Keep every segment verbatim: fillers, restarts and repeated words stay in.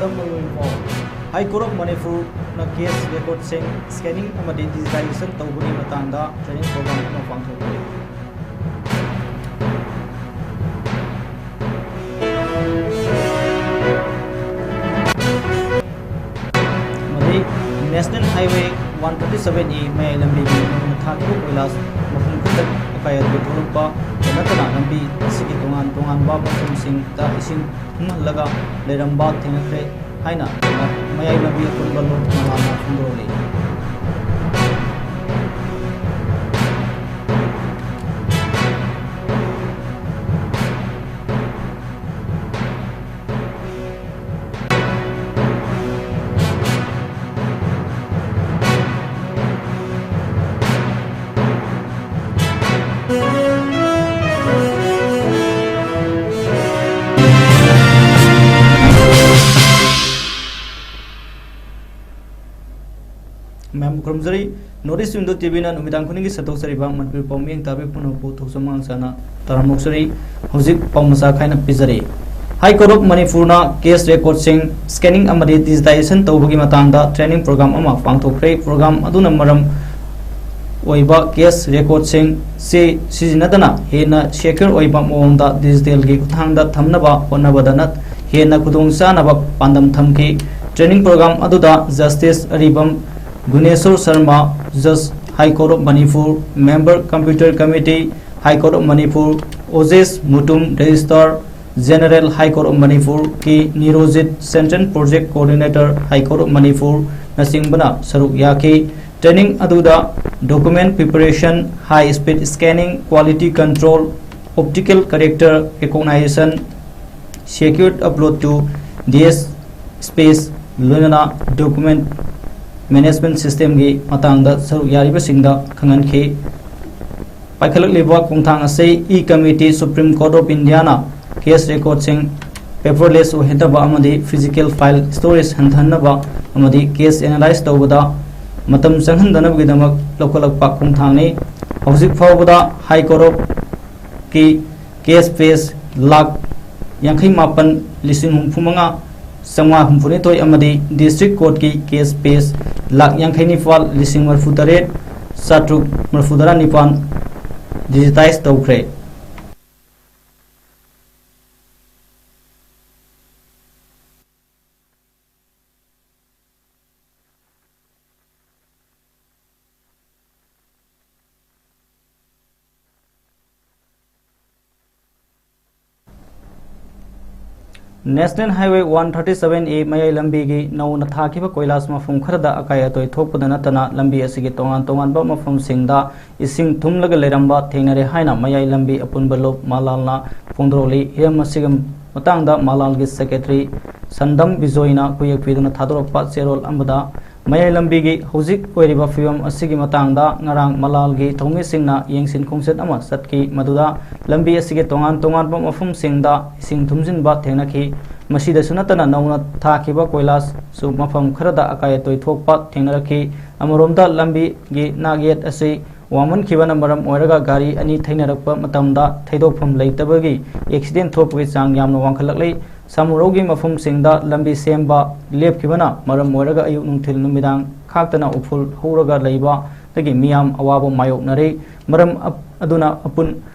ꯃꯔꯨꯑꯣꯏꯕ ꯄꯥꯎ꯫ High Court of ꯃꯅꯤꯄꯨꯔꯅ case recordꯁꯤꯡ scanning ꯑꯃꯗꯤ digitization ꯇꯧꯕꯒꯤ ꯃꯇꯥꯡꯗ training program ꯑꯃ ꯄꯥꯡꯊꯣꯛꯈꯤ꯫ ꯑꯃꯗꯤ National Highway one thirty seven E ꯃꯌꯥꯏ ꯂꯝꯕꯤꯒꯤ ꯅꯧꯅ ꯊꯥꯈꯤꯕ ꯀꯣꯏꯂꯥꯁ ꯃꯄꯨꯡ ꯐꯥꯅ ꯑꯀꯥꯏ ꯑꯇꯣꯏ ꯊꯣꯛꯂꯛꯄ ꯅꯠꯇꯅ ꯂꯝꯕꯤ ꯑꯁꯤꯒꯤ ꯇꯣꯉꯥꯟ ꯇꯣꯉꯥꯟꯕ ꯃꯐꯝꯁꯤꯡꯗ ꯏꯁꯤꯡ ꯊꯨꯝꯍꯜꯂꯒ ꯂꯩꯔꯝꯕ ꯊꯦꯡꯅꯈ꯭ꯔꯦ ꯍꯥꯏꯅ ꯃꯌꯥꯏ ꯂꯝꯕꯤ ꯑꯄꯨꯟꯕ ꯂꯣꯛ ꯃꯉꯥꯅ ꯐꯣꯡꯗꯣꯔꯛꯂꯤ꯫ ꯃꯌꯥꯝꯕꯨ ꯈꯨꯔꯨꯝꯖꯔꯤ꯫ North East Window ꯇꯤꯚꯤꯅ ꯅꯨꯃꯤꯗꯥꯡ ꯈꯨꯗꯤꯡꯒꯤ ꯁꯟꯗꯣꯛꯆꯔꯤꯕ ꯃꯅꯤꯄꯨꯔꯤ ꯄꯥꯎꯃꯤ ꯌꯦꯡ ꯇꯥꯕꯤ ꯄꯨꯝꯅꯃꯛꯄꯨ ꯊꯧꯖꯝ ꯃꯉꯥꯡ ꯆꯥꯅ ꯇꯔꯥꯝꯅ ꯑꯣꯛꯆꯔꯤ꯫ ꯍꯧꯖꯤꯛ ꯄꯥꯎ ꯃꯆꯥ ꯈꯥꯏꯅ ꯄꯤꯖꯔꯤ꯫ High Court of ꯃꯅꯤꯄꯨꯔꯅ case recordꯁꯤꯡ scanning ꯑꯃꯗꯤ digitization ꯇꯧꯕꯒꯤ ꯃꯇꯥꯡꯗ training program ꯑꯃ ꯄꯥꯡꯊꯣꯛꯈ꯭ꯔꯦ꯫ Program ꯑꯗꯨꯅ ꯃꯔꯝ ꯑꯣꯏꯕ case recordꯁꯤꯡ ꯁꯤ ꯁꯤꯖꯤꯟꯅꯗꯅ ꯍꯦꯟꯅ secure ꯑꯣꯏꯕ ꯃꯑꯣꯡꯗ digitalꯒꯤ ꯈꯨꯠꯊꯥꯡꯗ ꯊꯝꯅꯕ ꯍꯣꯠꯅꯕꯗ ꯅꯠ-, ꯍꯦꯟꯅ ꯈꯨꯗꯣꯡꯆꯥꯅꯕ ꯄꯥꯟꯗꯝ ꯊꯝꯈꯤ꯫ Training program ꯑꯗꯨꯗ Justice Aribam Guneshor Sharma, Judge, High Court of Manipur, Member, Computer Committee, High Court of Manipur, ꯑꯣꯖꯦꯁ Mutum, Registrar General, High Court of Manipur ꯀꯤ ꯅꯤꯔꯣꯖꯤꯠ, Central Project Coordinator, High Court of Manipur ꯅꯆꯤꯡꯕꯅ ꯁꯔꯨꯛ ꯌꯥꯈꯤ꯫ Training ꯑꯗꯨꯗ document preparation, high speed scanning, quality control, optical character recognition, secure upload to D S space ꯂꯣꯏꯅꯅ document management systemꯒꯤ ꯃꯇꯥꯡꯗ ꯁꯔꯨꯛ ꯌꯥꯔꯤꯕꯁꯤꯡꯗ ꯈꯪꯍꯟꯈꯤ꯫ ꯄꯥꯏꯈꯠꯂꯛꯂꯤꯕ ꯈꯣꯡꯊꯥꯡ ꯑꯁꯤ E-Committee, Supreme Court of Indiaꯅ case recordꯁꯤꯡ paperless ꯑꯣꯏꯍꯟꯅꯕ ꯑꯃꯗꯤ physical file storage ꯍꯟꯊꯍꯟꯅꯕ ꯑꯃꯗꯤ case analyze ꯇꯧꯕꯗ ꯃꯇꯝ ꯆꯪꯍꯟꯗꯅꯕꯒꯤꯗꯃꯛ ꯂꯧꯈꯠꯂꯛꯄ ꯈꯣꯡꯊꯥꯡꯅꯤ꯫ ꯍꯧꯖꯤꯛ ꯐꯥꯎꯕꯗ High Court of ꯀꯤ case page ꯂꯥꯈ ꯌꯥꯡꯈꯩ ꯃꯥꯄꯟ ꯂꯤꯁꯤꯡ ꯍꯨꯝꯐꯨ ꯃꯉꯥ ꯆꯥꯝꯃꯉꯥ ꯍꯨꯝꯐꯨꯅꯤꯊꯣꯏ ꯑꯃꯗꯤ district courtꯀꯤ case page ꯂꯥꯈ ꯌꯥꯡꯈꯩ ꯅꯤꯄꯥꯜ ꯂꯤꯁꯤꯡ ꯃꯔꯤꯐꯨ ꯇꯔꯦꯠ ꯆꯥꯇ꯭ꯔꯨꯛ ꯃꯔꯤꯐꯨ ꯇꯔꯥ ꯅꯤꯄꯥꯜ digitise ꯇꯧꯈ꯭ꯔꯦ꯫ National Highway one thirty seven A ꯃꯌꯥꯏ ꯂꯝꯕꯤꯒꯤ ꯅꯧꯅ ꯊꯥꯈꯤꯕ ꯀꯣꯏꯂꯥꯁ ꯃꯐꯝ ꯈꯔꯗ ꯑꯀꯥꯏ ꯑꯇꯣꯏ ꯊꯣꯛꯄꯗ ꯅꯠꯇꯅ, ꯂꯝꯕꯤ ꯑꯁꯤꯒꯤ ꯇꯣꯉꯥꯟ ꯇꯣꯉꯥꯟꯕ ꯃꯐꯝꯁꯤꯡꯗ ꯏꯁꯤꯡ ꯊꯨꯝꯂꯒ ꯂꯩꯔꯝꯕ ꯊꯦꯡꯅꯔꯦ ꯍꯥꯏꯅ ꯃꯌꯥꯏ ꯂꯝꯕꯤ ꯑꯄꯨꯟꯕ ꯂꯨꯞ ꯃꯂꯥꯜꯅ ꯐꯣꯡꯗꯣꯔꯛꯂꯤ꯫ ꯍꯤꯔꯝ ꯑꯁꯤꯒꯤ ꯃꯇꯥꯡꯗ ꯃꯂꯥꯜꯒꯤ secretary ꯁꯟꯗꯝ ꯕꯤꯖꯣꯏꯅ ꯈꯨꯌꯦꯛ ꯄꯤꯗꯨꯅ ꯊꯥꯗꯣꯔꯛꯄ ꯆꯦꯔꯣꯜ ꯑꯃꯗ, ꯃꯌꯥꯏ ꯂꯝꯕꯤꯒꯤ ꯍꯧꯖꯤꯛ ꯑꯣꯏꯔꯤꯕ ꯐꯤꯕꯝ ꯑꯁꯤꯒꯤ ꯃꯇꯥꯡꯗ ꯉꯔꯥꯡ ꯃꯂꯥꯜꯒꯤ ꯊꯧꯃꯤꯁꯤꯡꯅ ꯌꯦꯡꯁꯤꯟ ꯈꯣꯡꯆꯠ ꯑꯃ ꯆꯠꯈꯤ, ꯃꯗꯨꯗ ꯂꯝꯕꯤ ꯑꯁꯤꯒꯤ ꯇꯣꯉꯥꯟ ꯇꯣꯉꯥꯟꯕ ꯃꯐꯝꯁꯤꯡꯗ ꯏꯁꯤꯡ ꯊꯨꯝꯖꯤꯟꯕ ꯊꯦꯡꯅꯈꯤ꯫ ꯃꯁꯤꯗꯁꯨ ꯅꯠꯇꯅ, ꯅꯧꯅ ꯊꯥꯈꯤꯕ ꯀꯣꯏꯂꯥꯁꯁꯨ ꯃꯐꯝ ꯈꯔꯗ ꯑꯀꯥꯏ ꯑꯇꯣꯏ ꯊꯣꯛꯄ ꯊꯦꯡꯅꯔꯛꯈꯤ꯫ ꯑꯃꯔꯣꯝꯗ, ꯂꯝꯕꯤꯒꯤ ꯅꯥꯛꯌꯦꯠ ꯑꯁꯤ ꯋꯥꯡꯃꯟꯈꯤꯕꯅ ꯃꯔꯝ ꯑꯣꯏꯔꯒ ꯒꯥꯔꯤ ꯑꯅꯤ ꯊꯩꯅꯔꯛꯄ ꯃꯇꯝꯗ ꯊꯩꯗꯣꯛꯐꯝ ꯂꯩꯇꯕꯒꯤ accident ꯊꯣꯛꯄꯒꯤ ꯆꯥꯡ ꯌꯥꯝꯅ ꯋꯥꯡꯈꯠꯂꯛꯂꯤ꯫ ꯁꯥꯃꯨꯔꯧꯒꯤ ꯃꯐꯝꯁꯤꯡꯗ ꯂꯝꯕꯤ ꯁꯦꯝꯕ ꯂꯦꯞꯈꯤꯕꯅ ꯃꯔꯝ ꯑꯣꯏꯔꯒ ꯑꯌꯨꯛ ꯅꯨꯡꯊꯤꯜ ꯅꯨꯃꯤꯗꯥꯡ ꯈꯥꯛꯇꯅ ꯎꯐꯨꯜ ꯍꯧꯔꯒ ꯂꯩꯕꯗꯒꯤ ꯃꯤꯌꯥꯝ ꯑꯋꯥꯕ ꯃꯥꯌꯣꯛꯅꯔꯤ꯫ ꯃꯔꯝ ꯑꯞ-, ꯑꯗꯨꯅ ꯑꯄꯨꯟ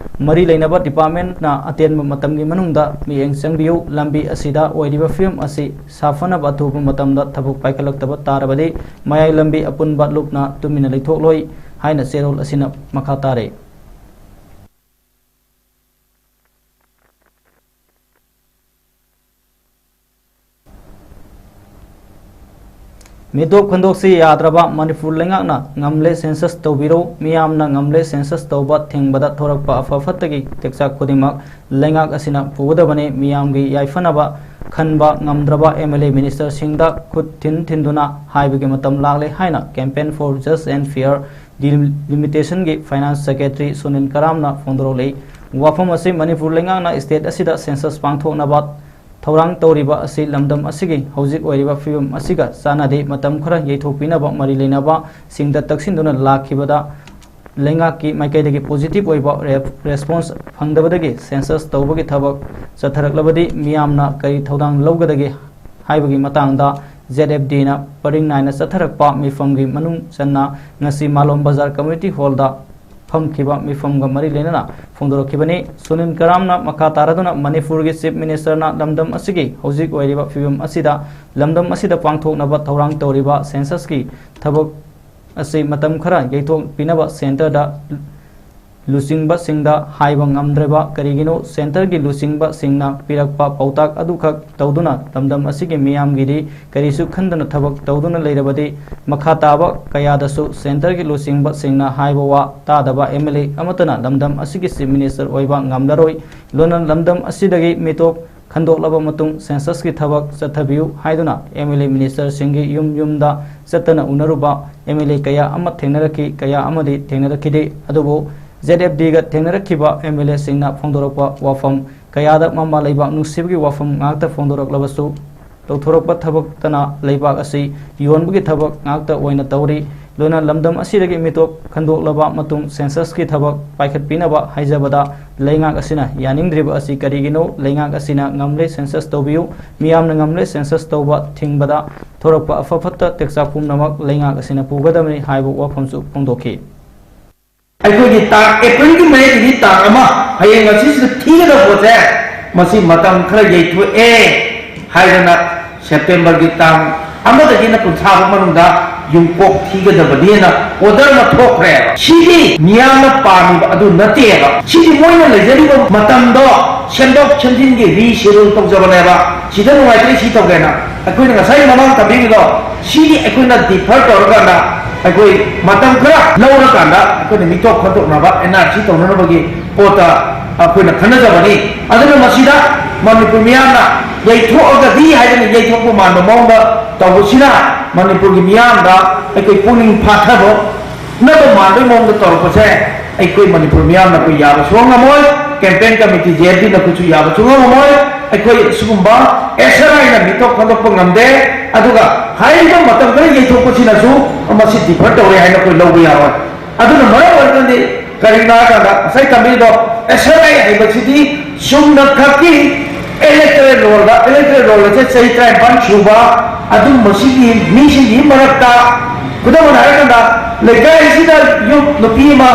ꯃꯔꯤ ꯂꯩꯅꯕ departmentꯅ ꯑꯇꯦꯟꯕ ꯃꯇꯝꯒꯤ ꯃꯅꯨꯡꯗ ꯃꯤꯠꯌꯦꯡ ꯆꯪꯕꯤꯌꯨ꯫ ꯂꯝꯕꯤ ꯑꯁꯤꯗ ꯑꯣꯏꯔꯤꯕ ꯐꯤꯕꯝ ꯑꯁꯤ ꯁꯥꯐꯅꯕ ꯑꯊꯨꯕ ꯃꯇꯝꯗ ꯊꯕꯛ ꯄꯥꯏꯈꯠꯂꯛꯇꯕ ꯇꯥꯔꯕꯗꯤ, ꯃꯌꯥꯏ ꯂꯝꯕꯤ ꯑꯄꯨꯟꯕ ꯂꯨꯞꯅ ꯇꯨꯃꯤꯟꯅ ꯂꯩꯊꯣꯛꯂꯣꯏ ꯍꯥꯏꯅ ꯆꯦꯔꯣꯜ ꯑꯁꯤꯅ ꯃꯈꯥ ꯇꯥꯔꯦ꯫ ꯃꯤꯇꯣꯞ ꯈꯟꯗꯣꯛꯁꯤ ꯌꯥꯗ꯭ꯔꯕ ꯃꯅꯤꯄꯨꯔ ꯂꯩꯉꯥꯛꯅ ꯉꯝꯂꯦ census ꯇꯧꯕꯤꯔꯣ, ꯃꯤꯌꯥꯝꯅ ꯉꯝꯂꯦ census ꯇꯧꯕ ꯊꯤꯡꯕꯗ ꯊꯣꯔꯛꯄ ꯑꯐ ꯐꯠꯇꯒꯤ ꯇꯦꯛꯆꯥꯛ ꯈꯨꯗꯤꯡꯃꯛ ꯂꯩꯉꯥꯛ ꯑꯁꯤꯅ ꯄꯨꯒꯗꯕꯅꯤ꯫ ꯃꯤꯌꯥꯝꯒꯤ ꯌꯥꯏꯐꯅꯕ ꯈꯟꯕ ꯉꯝꯗ꯭ꯔꯕ MLA ministerꯁꯤꯡꯗ ꯈꯨꯠ ꯊꯤꯟ ꯊꯤꯟꯗꯨꯅ ꯍꯥꯏꯕꯒꯤ ꯃꯇꯝ ꯂꯥꯛꯂꯦ ꯍꯥꯏꯅ Campaign for Just and Fair Delimitationꯒꯤ finance secretary Sunil ꯀꯔꯥꯝꯅ ꯐꯣꯡꯗꯣꯔꯛꯂꯤ꯫ ꯋꯥꯐꯝ ꯑꯁꯤ ꯃꯅꯤꯄꯨꯔ ꯂꯩꯉꯥꯛꯅ state ꯑꯁꯤꯗ census ꯄꯥꯡꯊꯣꯛꯅꯕ ꯊꯧꯔꯥꯡ ꯇꯧꯔꯤꯕ ꯑꯁꯤ ꯂꯝꯗꯝ ꯑꯁꯤꯒꯤ ꯍꯧꯖꯤꯛ ꯑꯣꯏꯔꯤꯕ ꯐꯤꯕꯝ ꯑꯁꯤꯒ ꯆꯥꯟꯅꯗꯦ꯫ ꯃꯇꯝ ꯈꯔ ꯌꯩꯊꯣꯛꯄꯤꯅꯕ ꯃꯔꯤ ꯂꯩꯅꯕꯁꯤꯡꯗ ꯇꯛꯁꯤꯟꯗꯨꯅ ꯂꯥꯛꯈꯤꯕꯗ ꯂꯩꯉꯥꯛꯀꯤ ꯃꯥꯏꯀꯩꯗꯒꯤ positive ꯑꯣꯏꯕ ꯔꯦꯞ-, response ꯐꯪꯗꯕꯗꯒꯤ census ꯇꯧꯕꯒꯤ ꯊꯕꯛ ꯆꯠꯊꯔꯛꯂꯕꯗꯤ ꯃꯤꯌꯥꯝꯅ ꯀꯔꯤ ꯊꯧꯗꯥꯡ ꯂꯧꯒꯗꯒꯦ? ꯍꯥꯏꯕꯒꯤ ꯃꯇꯥꯡꯗ ꯖꯦꯠ ꯑꯦꯐ ꯗꯤꯅ ꯄꯔꯤꯡ ꯅꯥꯏꯅ ꯆꯠꯊꯔꯛꯄ ꯃꯤꯐꯝꯒꯤ ꯃꯅꯨꯡ ꯆꯟꯅ ꯉꯁꯤ ꯃꯥꯂꯣꯝ ꯕꯖꯥꯔ ꯀꯝꯃ꯭ꯌꯨꯅꯤꯇꯤ ꯍꯣꯜꯗ ꯐꯝꯈꯤꯕ ꯃꯤꯐꯝꯒ ꯃꯔꯤ ꯂꯩꯅꯅ ꯐꯣꯡꯗꯣꯔꯛꯈꯤꯕꯅꯤ꯫ ꯁꯨꯅꯤꯜ ꯀꯔꯥꯝꯅ ꯃꯈꯥ ꯇꯥꯔꯗꯨꯅ ꯃꯅꯤꯄꯨꯔꯒꯤ ꯆꯤꯐ ꯃꯤꯅꯤꯁꯇꯔꯅ ꯂꯝꯗꯝ ꯑꯁꯤꯒꯤ ꯍꯧꯖꯤꯛ ꯑꯣꯏꯔꯤꯕ ꯐꯤꯕꯝ ꯑꯁꯤꯗ ꯂꯝꯗꯝ ꯑꯁꯤꯗ ꯄꯥꯡꯊꯣꯛꯅꯕ ꯊꯧꯔꯥꯡ ꯇꯧꯔꯤꯕ ꯁꯦꯟꯁꯁꯀꯤ ꯊꯕꯛ ꯑꯁꯤ ꯃꯇꯝ ꯈꯔ ꯌꯩꯊꯣꯛꯄꯤꯅꯕ ꯁꯦꯟꯇꯔꯗ ꯂꯨꯆꯤꯡꯕꯁꯤꯡꯗ ꯍꯥꯏꯕ ꯉꯝꯗ꯭ꯔꯕ ꯀꯔꯤꯒꯤꯅꯣ? ꯁꯦꯟꯇꯔꯒꯤ ꯂꯨꯆꯤꯡꯕꯁꯤꯡꯅ ꯄꯤꯔꯛꯄ ꯄꯥꯎꯇꯥꯛ ꯑꯗꯨꯈꯛ ꯇꯧꯗꯨꯅ ꯂꯝꯗꯝ ꯑꯁꯤꯒꯤ ꯃꯤꯌꯥꯝꯒꯤꯗꯤ ꯀꯔꯤꯁꯨ ꯈꯟꯗꯅ ꯊꯕꯛ ꯇꯧꯗꯨꯅ ꯂꯩꯔꯕꯗꯤ ꯃꯈꯥ ꯇꯥꯕ ꯀꯌꯥꯗꯁꯨ ꯁꯦꯟꯇꯔꯒꯤ ꯂꯨꯆꯤꯡꯕꯁꯤꯡꯅ ꯍꯥꯏꯕ ꯋꯥ ꯇꯥꯗꯕ ꯑꯦꯝ ꯑꯦꯜ ꯑꯦ ꯑꯃꯠꯇꯅ ꯂꯝꯗꯝ ꯑꯁꯤꯒꯤ ꯆꯤꯐ ꯃꯤꯅꯤꯁꯇꯔ ꯑꯣꯏꯕ ꯉꯝꯂꯔꯣꯏ꯫ ꯂꯣꯏꯅ ꯂꯝꯗꯝ ꯑꯁꯤꯗꯒꯤ ꯃꯤꯇꯣꯞ ꯈꯟꯗꯣꯛꯂꯕ ꯃꯇꯨꯡ ꯁꯦꯟꯁꯁꯀꯤ ꯊꯕꯛ ꯆꯠꯊꯕꯤꯌꯨ ꯍꯥꯏꯗꯨꯅ ꯑꯦꯝ ꯑꯦꯜ ꯑꯦ ꯃꯤꯅꯤꯁꯇꯔꯁꯤꯡꯒꯤ ꯌꯨꯝ ꯌꯨꯝꯗ ꯆꯠꯇꯅ ꯎꯅꯔꯨꯕ ꯑꯦꯝ ꯑꯦꯜ ꯑꯦ ꯀꯌꯥ ꯑꯃ ꯊꯦꯡꯅꯔꯛꯈꯤ, ꯀꯌꯥ ꯑꯃꯗꯤ ꯊꯦꯡꯅꯔꯛꯈꯤꯗꯦ꯫ ꯑꯗꯨꯕꯨ ꯖꯦꯠ ꯑꯦꯐ ꯗꯤꯒ ꯊꯦꯡꯅꯔꯛꯈꯤꯕ ꯑꯦꯝ ꯑꯦꯜ ꯑꯦꯁꯤꯡꯅ ꯐꯣꯡꯗꯣꯔꯛꯄ ꯋꯥꯐꯝ ꯀꯌꯥꯗ ꯃꯃꯥ ꯂꯩꯕꯥꯛ ꯅꯨꯡꯁꯤꯕꯒꯤ ꯋꯥꯐꯝ ꯉꯥꯛꯇ ꯐꯣꯡꯗꯣꯔꯛꯂꯕꯁꯨ ꯇꯧꯊꯣꯔꯛꯄ ꯊꯕꯛꯇꯅ ꯂꯩꯕꯥꯛ ꯑꯁꯤ ꯌꯣꯟꯕꯒꯤ ꯊꯕꯛ ꯉꯥꯛꯇ ꯑꯣꯏꯅ ꯇꯧꯔꯤ꯫ ꯂꯣꯏꯅ ꯂꯝꯗꯝ ꯑꯁꯤꯗꯒꯤ ꯃꯤꯇꯣꯞ ꯈꯟꯗꯣꯛꯂꯕ ꯃꯇꯨꯡ ꯁꯦꯟꯁꯁꯀꯤ ꯊꯕꯛ ꯄꯥꯏꯈꯠꯄꯤꯅꯕ ꯍꯥꯏꯖꯕꯗ ꯂꯩꯉꯥꯛ ꯑꯁꯤꯅ ꯌꯥꯅꯤꯡꯗ꯭ꯔꯤꯕ ꯑꯁꯤ ꯀꯔꯤꯒꯤꯅꯣ? ꯂꯩꯉꯥꯛ ꯑꯁꯤꯅ ꯉꯝꯂꯦ ꯁꯦꯟꯁꯁ ꯇꯧꯕꯤꯌꯨ, ꯃꯤꯌꯥꯝꯅ ꯉꯝꯂꯦ ꯁꯦꯟꯁꯁ ꯇꯧꯕ ꯊꯤꯡꯕꯗ ꯊꯣꯔꯛꯄ ꯑꯐ ꯐꯠꯇ ꯇꯦꯛꯆꯥꯛ ꯄꯨꯝꯅꯃꯛ ꯂꯩꯉꯥꯛ ꯑꯁꯤꯅ ꯄꯨꯒꯗꯕꯅꯤ ꯍꯥꯏꯕ ꯋꯥꯐꯝꯁꯨ ꯐꯣꯡꯗꯣꯛꯈꯤ꯫ ꯑꯩꯈꯣꯏꯒꯤ ꯇꯥꯡ ꯑꯦꯄ꯭ꯔꯤꯜꯒꯤ ꯃꯌꯥꯏꯗꯒꯤ ꯇꯥꯡ ꯑꯃ, ꯍꯌꯦꯡ ꯉꯁꯤꯁꯤꯗ ꯊꯤꯒꯗꯕ ꯄꯣꯠꯁꯦ, ꯃꯁꯤ ꯃꯇꯝ ꯈꯔ ꯌꯩꯊꯣꯛꯑꯦ ꯍꯥꯏꯗꯅ ꯁꯦꯞꯇꯦꯝꯕꯔꯒꯤ ꯇꯥꯡ ꯑꯃꯗꯒꯤꯅ ꯀꯨꯟꯊ꯭ꯔꯥ ꯐꯥꯎ ꯃꯅꯨꯡꯗ ꯌꯨꯝꯀꯣꯛ ꯊꯤꯒꯗꯕꯅꯦꯅ ꯑꯣꯔꯗꯔ ꯑꯃ ꯊꯣꯛꯈ꯭ꯔꯦꯕ꯫ ꯁꯤꯗꯤ ꯃꯤꯌꯥꯝꯅ ꯄꯥꯝꯃꯤꯕ ꯑꯗꯨ ꯅꯠꯇꯦꯕ꯫ ꯁꯤꯗꯤ ꯃꯣꯏꯅ ꯂꯩꯖꯔꯤꯕ ꯃꯇꯝꯗꯣ ꯁꯦꯝꯗꯣꯛ ꯁꯦꯝꯖꯤꯟꯒꯤ ꯔꯤꯁꯦꯗꯨꯜ ꯇꯧꯖꯕꯅꯦꯕ꯫ ꯁꯤꯗ ꯅꯨꯡꯉꯥꯏꯇ꯭ꯔꯦ, ꯁꯤ ꯇꯧꯒꯦꯅ꯫ ꯑꯩꯈꯣꯏꯅ ꯉꯁꯥꯏ ꯃꯃꯥꯡ ꯇꯝꯕꯤꯔꯤꯗꯣ, ꯁꯤꯗꯤ ꯑꯩꯈꯣꯏꯅ ꯗꯤꯐꯔ ꯇꯧꯔꯀꯥꯟꯗ ꯑꯩꯈꯣꯏ ꯃꯇꯝ ꯈꯔ ꯂꯧꯔꯀꯥꯟꯗ ꯑꯩꯈꯣꯏꯅ ꯃꯤꯇꯣꯞ ꯈꯟꯗꯣꯛꯅꯕ, ꯑꯦꯟ ꯑꯥꯔ ꯁꯤ ꯇꯧꯅꯅꯕꯒꯤ ꯄꯣꯠꯇ ꯑꯩꯈꯣꯏꯅ ꯈꯟꯅꯖꯕꯅꯤ꯫ ꯑꯗꯨꯅ ꯃꯁꯤꯗ ꯃꯅꯤꯄꯨꯔ ꯃꯤꯌꯥꯝꯅ ꯌꯩꯊꯣꯛꯑꯒꯗꯤ ꯍꯥꯏꯗꯅ ꯌꯩꯊꯣꯛꯄ ꯃꯥꯟꯕ ꯃꯑꯣꯡꯗ ꯇꯧꯕꯁꯤꯅ ꯃꯅꯤꯄꯨꯔꯒꯤ ꯃꯤꯌꯥꯝꯗ ꯑꯩꯈꯣꯏ ꯄꯨꯛꯅꯤꯡ ꯐꯥꯊꯕ ꯅꯕ ꯃꯥꯟꯕꯒꯤ ꯃꯑꯣꯡꯗ ꯇꯧꯔꯛꯄꯁꯦ ꯑꯩꯈꯣꯏ ꯃꯅꯤꯄꯨꯔ ꯃꯤꯌꯥꯝꯅ ꯑꯩꯈꯣꯏ ꯌꯥꯕ ꯁꯨꯡꯉꯝ ꯉꯝꯃꯣꯏ, ꯀꯦꯝꯄꯦꯟ ꯀꯃꯤꯇꯤ ꯖꯦ ꯑꯦꯐ ꯗꯤꯅ ꯑꯩꯈꯣꯏꯁꯨ ꯌꯥꯕ ꯁꯨꯡꯉꯝ ꯉꯝꯃꯣꯏ꯫ ꯑꯩꯈꯣꯏ ꯁꯤꯒꯨꯝꯕ ꯑꯦꯁ ꯑꯦꯟ ꯑꯥꯏꯅ ꯃꯤꯇꯣꯞ ꯈꯟꯗꯣꯛꯄ ꯉꯝꯗꯦ, ꯑꯗꯨꯒ ꯍꯥꯏꯔꯤꯕ ꯃꯇꯝ ꯈꯔ ꯌꯩꯊꯣꯛꯄꯁꯤꯅꯁꯨ ꯃꯁꯤ ꯗꯤꯐꯔ ꯇꯧꯔꯦ ꯍꯥꯏꯅ ꯑꯩꯈꯣꯏ ꯂꯧꯕ ꯌꯥꯔꯣꯏ꯫ ꯑꯗꯨꯅ ꯃꯔꯝ ꯑꯣꯏꯔꯀꯥꯟꯗꯤ ꯀꯔꯤꯒꯤꯅꯣ ꯍꯥꯏꯔꯀꯥꯟꯗ ꯉꯁꯥꯏ ꯇꯝꯕꯤꯔꯤꯗꯣ ꯑꯦꯁ ꯑꯦꯟ ꯑꯥꯏ ꯍꯥꯏꯕꯁꯤꯗꯤ ꯆꯨꯝꯅ ꯈꯛꯀꯤ Electoral roll ꯗ, electoral roll ꯑꯁꯦ ꯆꯍꯤ ꯇꯔꯥꯅꯤꯄꯥꯟ ꯁꯨꯕ ꯑꯗꯨꯒꯨꯝꯕꯁꯤꯒꯤ ꯃꯤꯁꯤꯡꯒꯤ ꯃꯔꯛꯇ, ꯈꯨꯗꯝ ꯑꯣꯏꯅ ꯍꯥꯏꯔꯀꯥꯟꯗ, ꯂꯩꯀꯥꯏꯁꯤꯗ ꯌꯨꯝ ꯅꯨꯄꯤ ꯑꯃ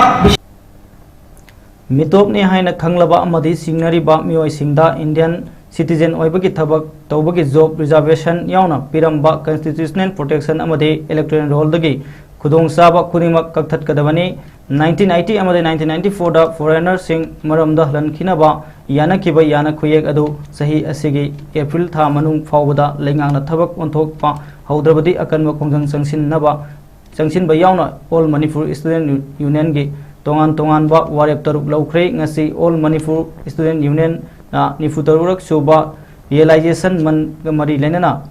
ꯃꯤꯇꯣꯞꯅꯤ ꯍꯥꯏꯅ ꯈꯪꯂꯕ ꯑꯃꯗꯤ ꯁꯤꯡꯅꯔꯤꯕ ꯃꯤꯑꯣꯏꯁꯤꯡꯗ Indian citizen ꯑꯣꯏꯕꯒꯤ ꯊꯕꯛ ꯇꯧꯕꯒꯤ job reservation ꯌꯥꯎꯅ ꯄꯤꯔꯝꯕ constitutional protection ꯑꯃꯗꯤ electoral roll ꯗꯒꯤ ꯈꯨꯗꯣꯡꯆꯥꯕ ꯈꯨꯗꯤꯡꯃꯛ ꯀꯛꯊꯠꯀꯗꯕꯅꯤ꯫ Nineteen eighty ꯑꯃꯗꯤ nineteen ninety four ꯗ foreigner ꯁꯤꯡ ꯃꯔꯝꯗ ꯍꯜꯍꯟꯈꯤꯅꯕ ꯌꯥꯅꯈꯤꯕ ꯌꯥꯅ ꯈꯨꯌꯦꯛ ꯑꯗꯨ ꯆꯍꯤ ꯑꯁꯤꯒꯤ April ꯊꯥ ꯃꯅꯨꯡ ꯐꯥꯎꯕꯗ ꯂꯩꯉꯥꯛꯅ ꯊꯕꯛ ꯑꯣꯟꯊꯣꯛꯄ ꯍꯧꯗ꯭ꯔꯕꯗꯤ ꯑꯀꯟꯕ ꯈꯣꯡꯖꯪ ꯆꯪꯁꯤꯟꯅꯕ, ꯆꯪꯁꯤꯟꯕ ꯌꯥꯎꯅ All Manipur Student Union ꯒꯤ ꯇꯣꯉꯥꯟ ꯇꯣꯉꯥꯟꯕ ꯋꯥꯔꯦꯞ ꯇꯔꯨꯛ ꯂꯧꯈ꯭ꯔꯦ꯫ ꯉꯁꯤ All Manipur Student Union ꯅ ꯅꯤꯐꯨ ꯇꯔꯨꯛ ꯁꯨꯕ realization month ꯒ ꯃꯔꯤ ꯂꯩꯅꯅ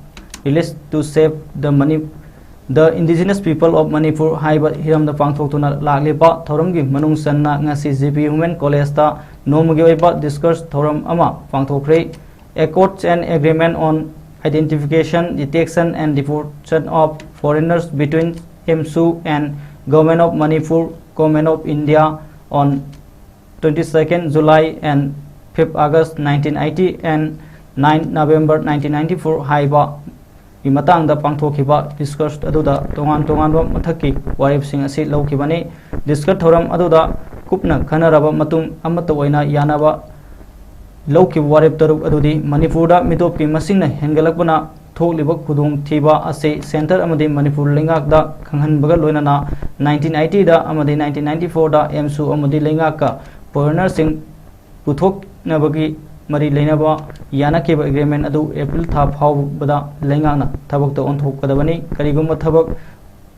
Release to Save the Mani-, The Indigenous People of Manipur ꯍꯥꯏꯕ ꯍꯤꯔꯝꯗ ꯄꯥꯡꯊꯣꯛꯇꯨꯅ ꯂꯥꯛꯂꯤꯕ ꯊꯧꯔꯝꯒꯤ ꯃꯅꯨꯡ ꯆꯟꯅ ꯉꯁꯤ G P Women College ꯇ ꯅꯣꯡꯃꯒꯤ ꯑꯣꯏꯕ discourse ꯊꯧꯔꯝ ꯑꯃ ꯄꯥꯡꯊꯣꯛꯈ꯭ꯔꯦ꯫ Accords and Agreement on Identification, Detection and Deportation of Foreigners between AMSU and Government of Manipur, Government of India on twenty-second July and fifth August nineteen eighty and ninth November nineteen ninety-four ꯍꯥꯏꯕ ꯒꯤ ꯃꯇꯥꯡꯗ ꯄꯥꯡꯊꯣꯛꯈꯤꯕ discourse ꯑꯗꯨꯗ ꯇꯣꯉꯥꯟ ꯇꯣꯉꯥꯟꯕ ꯃꯊꯛꯀꯤ ꯋꯥꯔꯦꯞꯁꯤꯡ ꯑꯁꯤ ꯂꯧꯈꯤꯕꯅꯤ꯫ Discourse ꯊꯧꯔꯝ ꯑꯗꯨꯗ ꯀꯨꯞꯅ ꯈꯟꯅꯔꯕ ꯃꯇꯨꯡ ꯑꯃꯠꯇ ꯑꯣꯏꯅ ꯌꯥꯅꯕ ꯂꯧꯈꯤꯕ ꯋꯥꯔꯦꯞ ꯇꯔꯨꯛ ꯑꯗꯨꯗꯤ ꯃꯅꯤꯄꯨꯔꯗ ꯃꯤꯇꯣꯞꯀꯤ ꯃꯁꯤꯡꯅ ꯍꯦꯟꯒꯠꯂꯛꯄꯅ ꯊꯣꯛꯂꯤꯕ ꯈꯨꯗꯣꯡꯊꯤꯕ ꯑꯁꯤ centre ꯑꯃꯗꯤ ꯃꯅꯤꯄꯨꯔ ꯂꯩꯉꯥꯛꯇ ꯈꯪꯍꯟꯕꯒ ꯂꯣꯏꯅꯅ nineteen eighty ꯗ ꯑꯃꯗꯤ nineteen ninety four ꯗ AMSU ꯑꯃꯗꯤ ꯂꯩꯉꯥꯛꯀ foreigner ꯁꯤꯡ ꯄꯨꯊꯣꯛꯅꯕꯒꯤ ꯃꯔꯤ ꯂꯩꯅꯕ ꯌꯥꯅꯈꯤꯕ agreement ꯑꯗꯨ April ꯊꯥ ꯐꯥꯎꯕꯗ ꯂꯩꯉꯥꯛꯅ ꯊꯕꯛꯇ ꯑꯣꯟꯊꯣꯛꯀꯗꯕꯅꯤ꯫ ꯀꯔꯤꯒꯨꯝꯕ ꯊꯕꯛ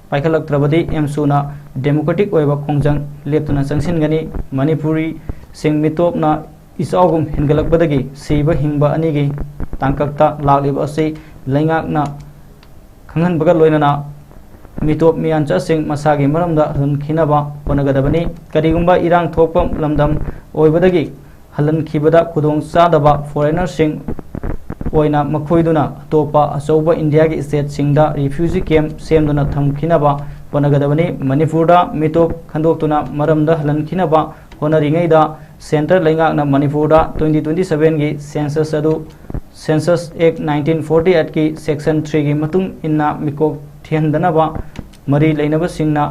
ꯄꯥꯏꯈꯠꯂꯛꯇ꯭ꯔꯕꯗꯤ AMSU ꯅ democratic ꯑꯣꯏꯕ ꯈꯣꯡꯖꯪ ꯂꯦꯞꯇꯅ ꯆꯪꯁꯤꯟꯒꯅꯤ꯫ ꯃꯅꯤꯄꯨꯔꯤꯁꯤꯡ ꯃꯤꯇꯣꯞꯅ ꯏꯆꯥꯎꯒꯨꯝ ꯍꯦꯟꯒꯠꯂꯛꯄꯗꯒꯤ ꯁꯤꯕ ꯍꯤꯡꯕ ꯑꯅꯤꯒꯤ ꯇꯥꯡꯀꯛꯇ ꯂꯥꯛꯂꯤꯕ ꯑꯁꯤ ꯂꯩꯉꯥꯛꯅ ꯈꯪꯍꯟꯕꯒ ꯂꯣꯏꯅꯅ ꯃꯤꯇꯣꯞ ꯃꯤꯌꯥꯟꯆꯥꯁꯤꯡ ꯃꯁꯥꯒꯤ ꯃꯔꯝꯗ ꯍꯟꯈꯤꯅꯕ ꯍꯣꯠꯅꯒꯗꯕꯅꯤ꯫ ꯀꯔꯤꯒꯨꯝꯕ ꯏꯔꯥꯡ ꯊꯣꯛꯄ ꯂꯝꯗꯝ ꯑꯣꯏꯕꯗꯒꯤ ꯍꯜꯍꯟꯈꯤꯕꯗ ꯈꯨꯗꯣꯡ ꯆꯥꯗꯕ foreigner ꯁꯤꯡ ꯑꯣꯏꯅ ꯃꯈꯣꯏꯗꯨꯅ ꯑꯇꯣꯞꯄ ꯑꯆꯧꯕ ꯏꯟꯗꯤꯌꯥꯒꯤ state ꯁꯤꯡꯗ refugee camp ꯁꯦꯝꯗꯨꯅ ꯊꯝꯈꯤꯅꯕ ꯍꯣꯠꯅꯒꯗꯕꯅꯤ꯫ ꯃꯅꯤꯄꯨꯔꯗ ꯃꯤꯇꯣꯞ ꯈꯟꯗꯣꯛꯇꯨꯅ ꯃꯔꯝꯗ ꯍꯜꯍꯟꯈꯤꯅꯕ ꯍꯣꯠꯅꯔꯤꯉꯩꯗ Centre ꯂꯩꯉꯥꯛꯅ ꯃꯅꯤꯄꯨꯔꯗ twenty twenty sevenꯒꯤ census ꯑꯗꯨ Census Act nineteen forty eightꯀꯤ Section threeꯒꯤ ꯃꯇꯨꯡ ꯏꯟꯅ ꯃꯤꯀꯣꯛ ꯊꯤꯍꯟꯗꯅꯕ ꯃꯔꯤ ꯂꯩꯅꯕꯁꯤꯡꯅ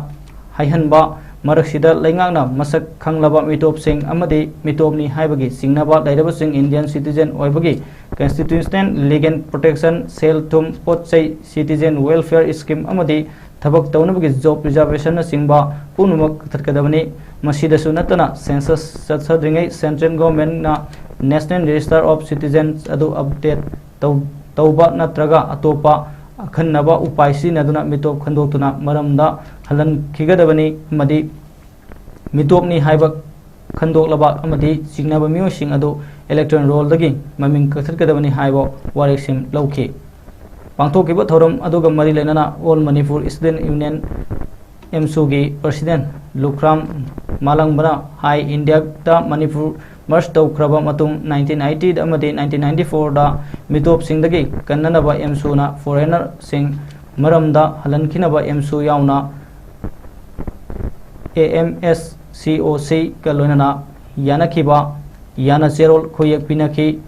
ꯍꯥꯏꯍꯟꯕ ꯃꯔꯛꯁꯤꯗ ꯂꯩꯉꯥꯛꯅ ꯃꯁꯛ ꯈꯪꯂꯕ ꯃꯤꯇꯣꯞꯁꯤꯡ ꯑꯃꯗꯤ ꯃꯤꯇꯣꯞꯅꯤ ꯍꯥꯏꯕꯒꯤ ꯆꯤꯡꯅꯕ ꯂꯩꯔꯕꯁꯤꯡ Indian citizen ꯑꯣꯏꯕꯒꯤ constitutional legal protection, ꯁꯦꯜ ꯊꯨꯝ, ꯄꯣꯠ ꯆꯩ, citizen welfare scheme ꯑꯃꯗꯤ ꯊꯕꯛ ꯇꯧꯅꯕꯒꯤ job reservationꯅꯆꯤꯡꯕ ꯄꯨꯝꯅꯃꯛ ꯀꯛꯊꯠꯀꯗꯕꯅꯤ꯫ ꯃꯁꯤꯗꯁꯨ ꯅꯠꯇꯅ census ꯆꯠꯊꯗ꯭ꯔꯤꯉꯩ central governmentꯅ National Register of Citizens ꯑꯗꯨ update ꯇꯧ-, ꯇꯧꯕ ꯅꯠꯇ꯭ꯔꯒ ꯑꯇꯣꯞꯄ ꯑꯈꯟꯅꯕ ꯎꯄꯥꯏ ꯁꯤꯖꯤꯟꯅꯗꯨꯅ ꯃꯤꯇꯣꯞ ꯈꯟꯗꯣꯛꯇꯨꯅ ꯃꯔꯝꯗ ꯍꯜꯍꯟꯈꯤꯒꯗꯕꯅꯤ ꯑꯃꯗꯤ ꯃꯤꯇꯣꯞꯅꯤ ꯍꯥꯏꯕ ꯈꯟꯗꯣꯛꯂꯕ ꯑꯃꯗꯤ ꯆꯤꯡꯅꯕ ꯃꯤꯑꯣꯏꯁꯤꯡ ꯑꯗꯨ electoral rollꯗꯒꯤ ꯃꯃꯤꯡ ꯀꯛꯊꯠꯀꯗꯕꯅꯤ ꯍꯥꯏꯕ ꯋꯥꯔꯦꯞꯁꯤꯡ ꯂꯧꯈꯤ꯫ ꯄꯥꯡꯊꯣꯛꯈꯤꯕ ꯊꯧꯔꯝ ꯑꯗꯨꯒ ꯃꯔꯤ ꯂꯩꯅꯅ All Manipur Student Union, AMSUꯒꯤ president ꯂꯨꯈ꯭ꯔꯥꯝ ꯃꯥꯂꯪꯕꯅ ꯍꯥꯏ, ꯏꯟꯗꯤꯌꯥꯗ ꯃꯅꯤꯄꯨꯔ merge ꯇꯧꯈ꯭ꯔꯕ ꯃꯇꯨꯡ nineteen eighty ꯑꯃꯗꯤ nineteen ninety fourꯗ ꯃꯤꯇꯣꯞꯁꯤꯡꯗꯒꯤ ꯀꯟꯅꯅꯕ AMSUꯅ foreignerꯁꯤꯡ ꯃꯔꯝꯗ ꯍꯜꯍꯟꯈꯤꯅꯕ AMSU ꯌꯥꯎꯅ AMSCOCꯒ ꯂꯣꯏꯅꯅ ꯌꯥꯅꯈꯤꯕ ꯌꯥꯅ ꯆꯦꯔꯣꯜ ꯈꯨꯌꯦꯛ ꯄꯤꯅꯈꯤ꯫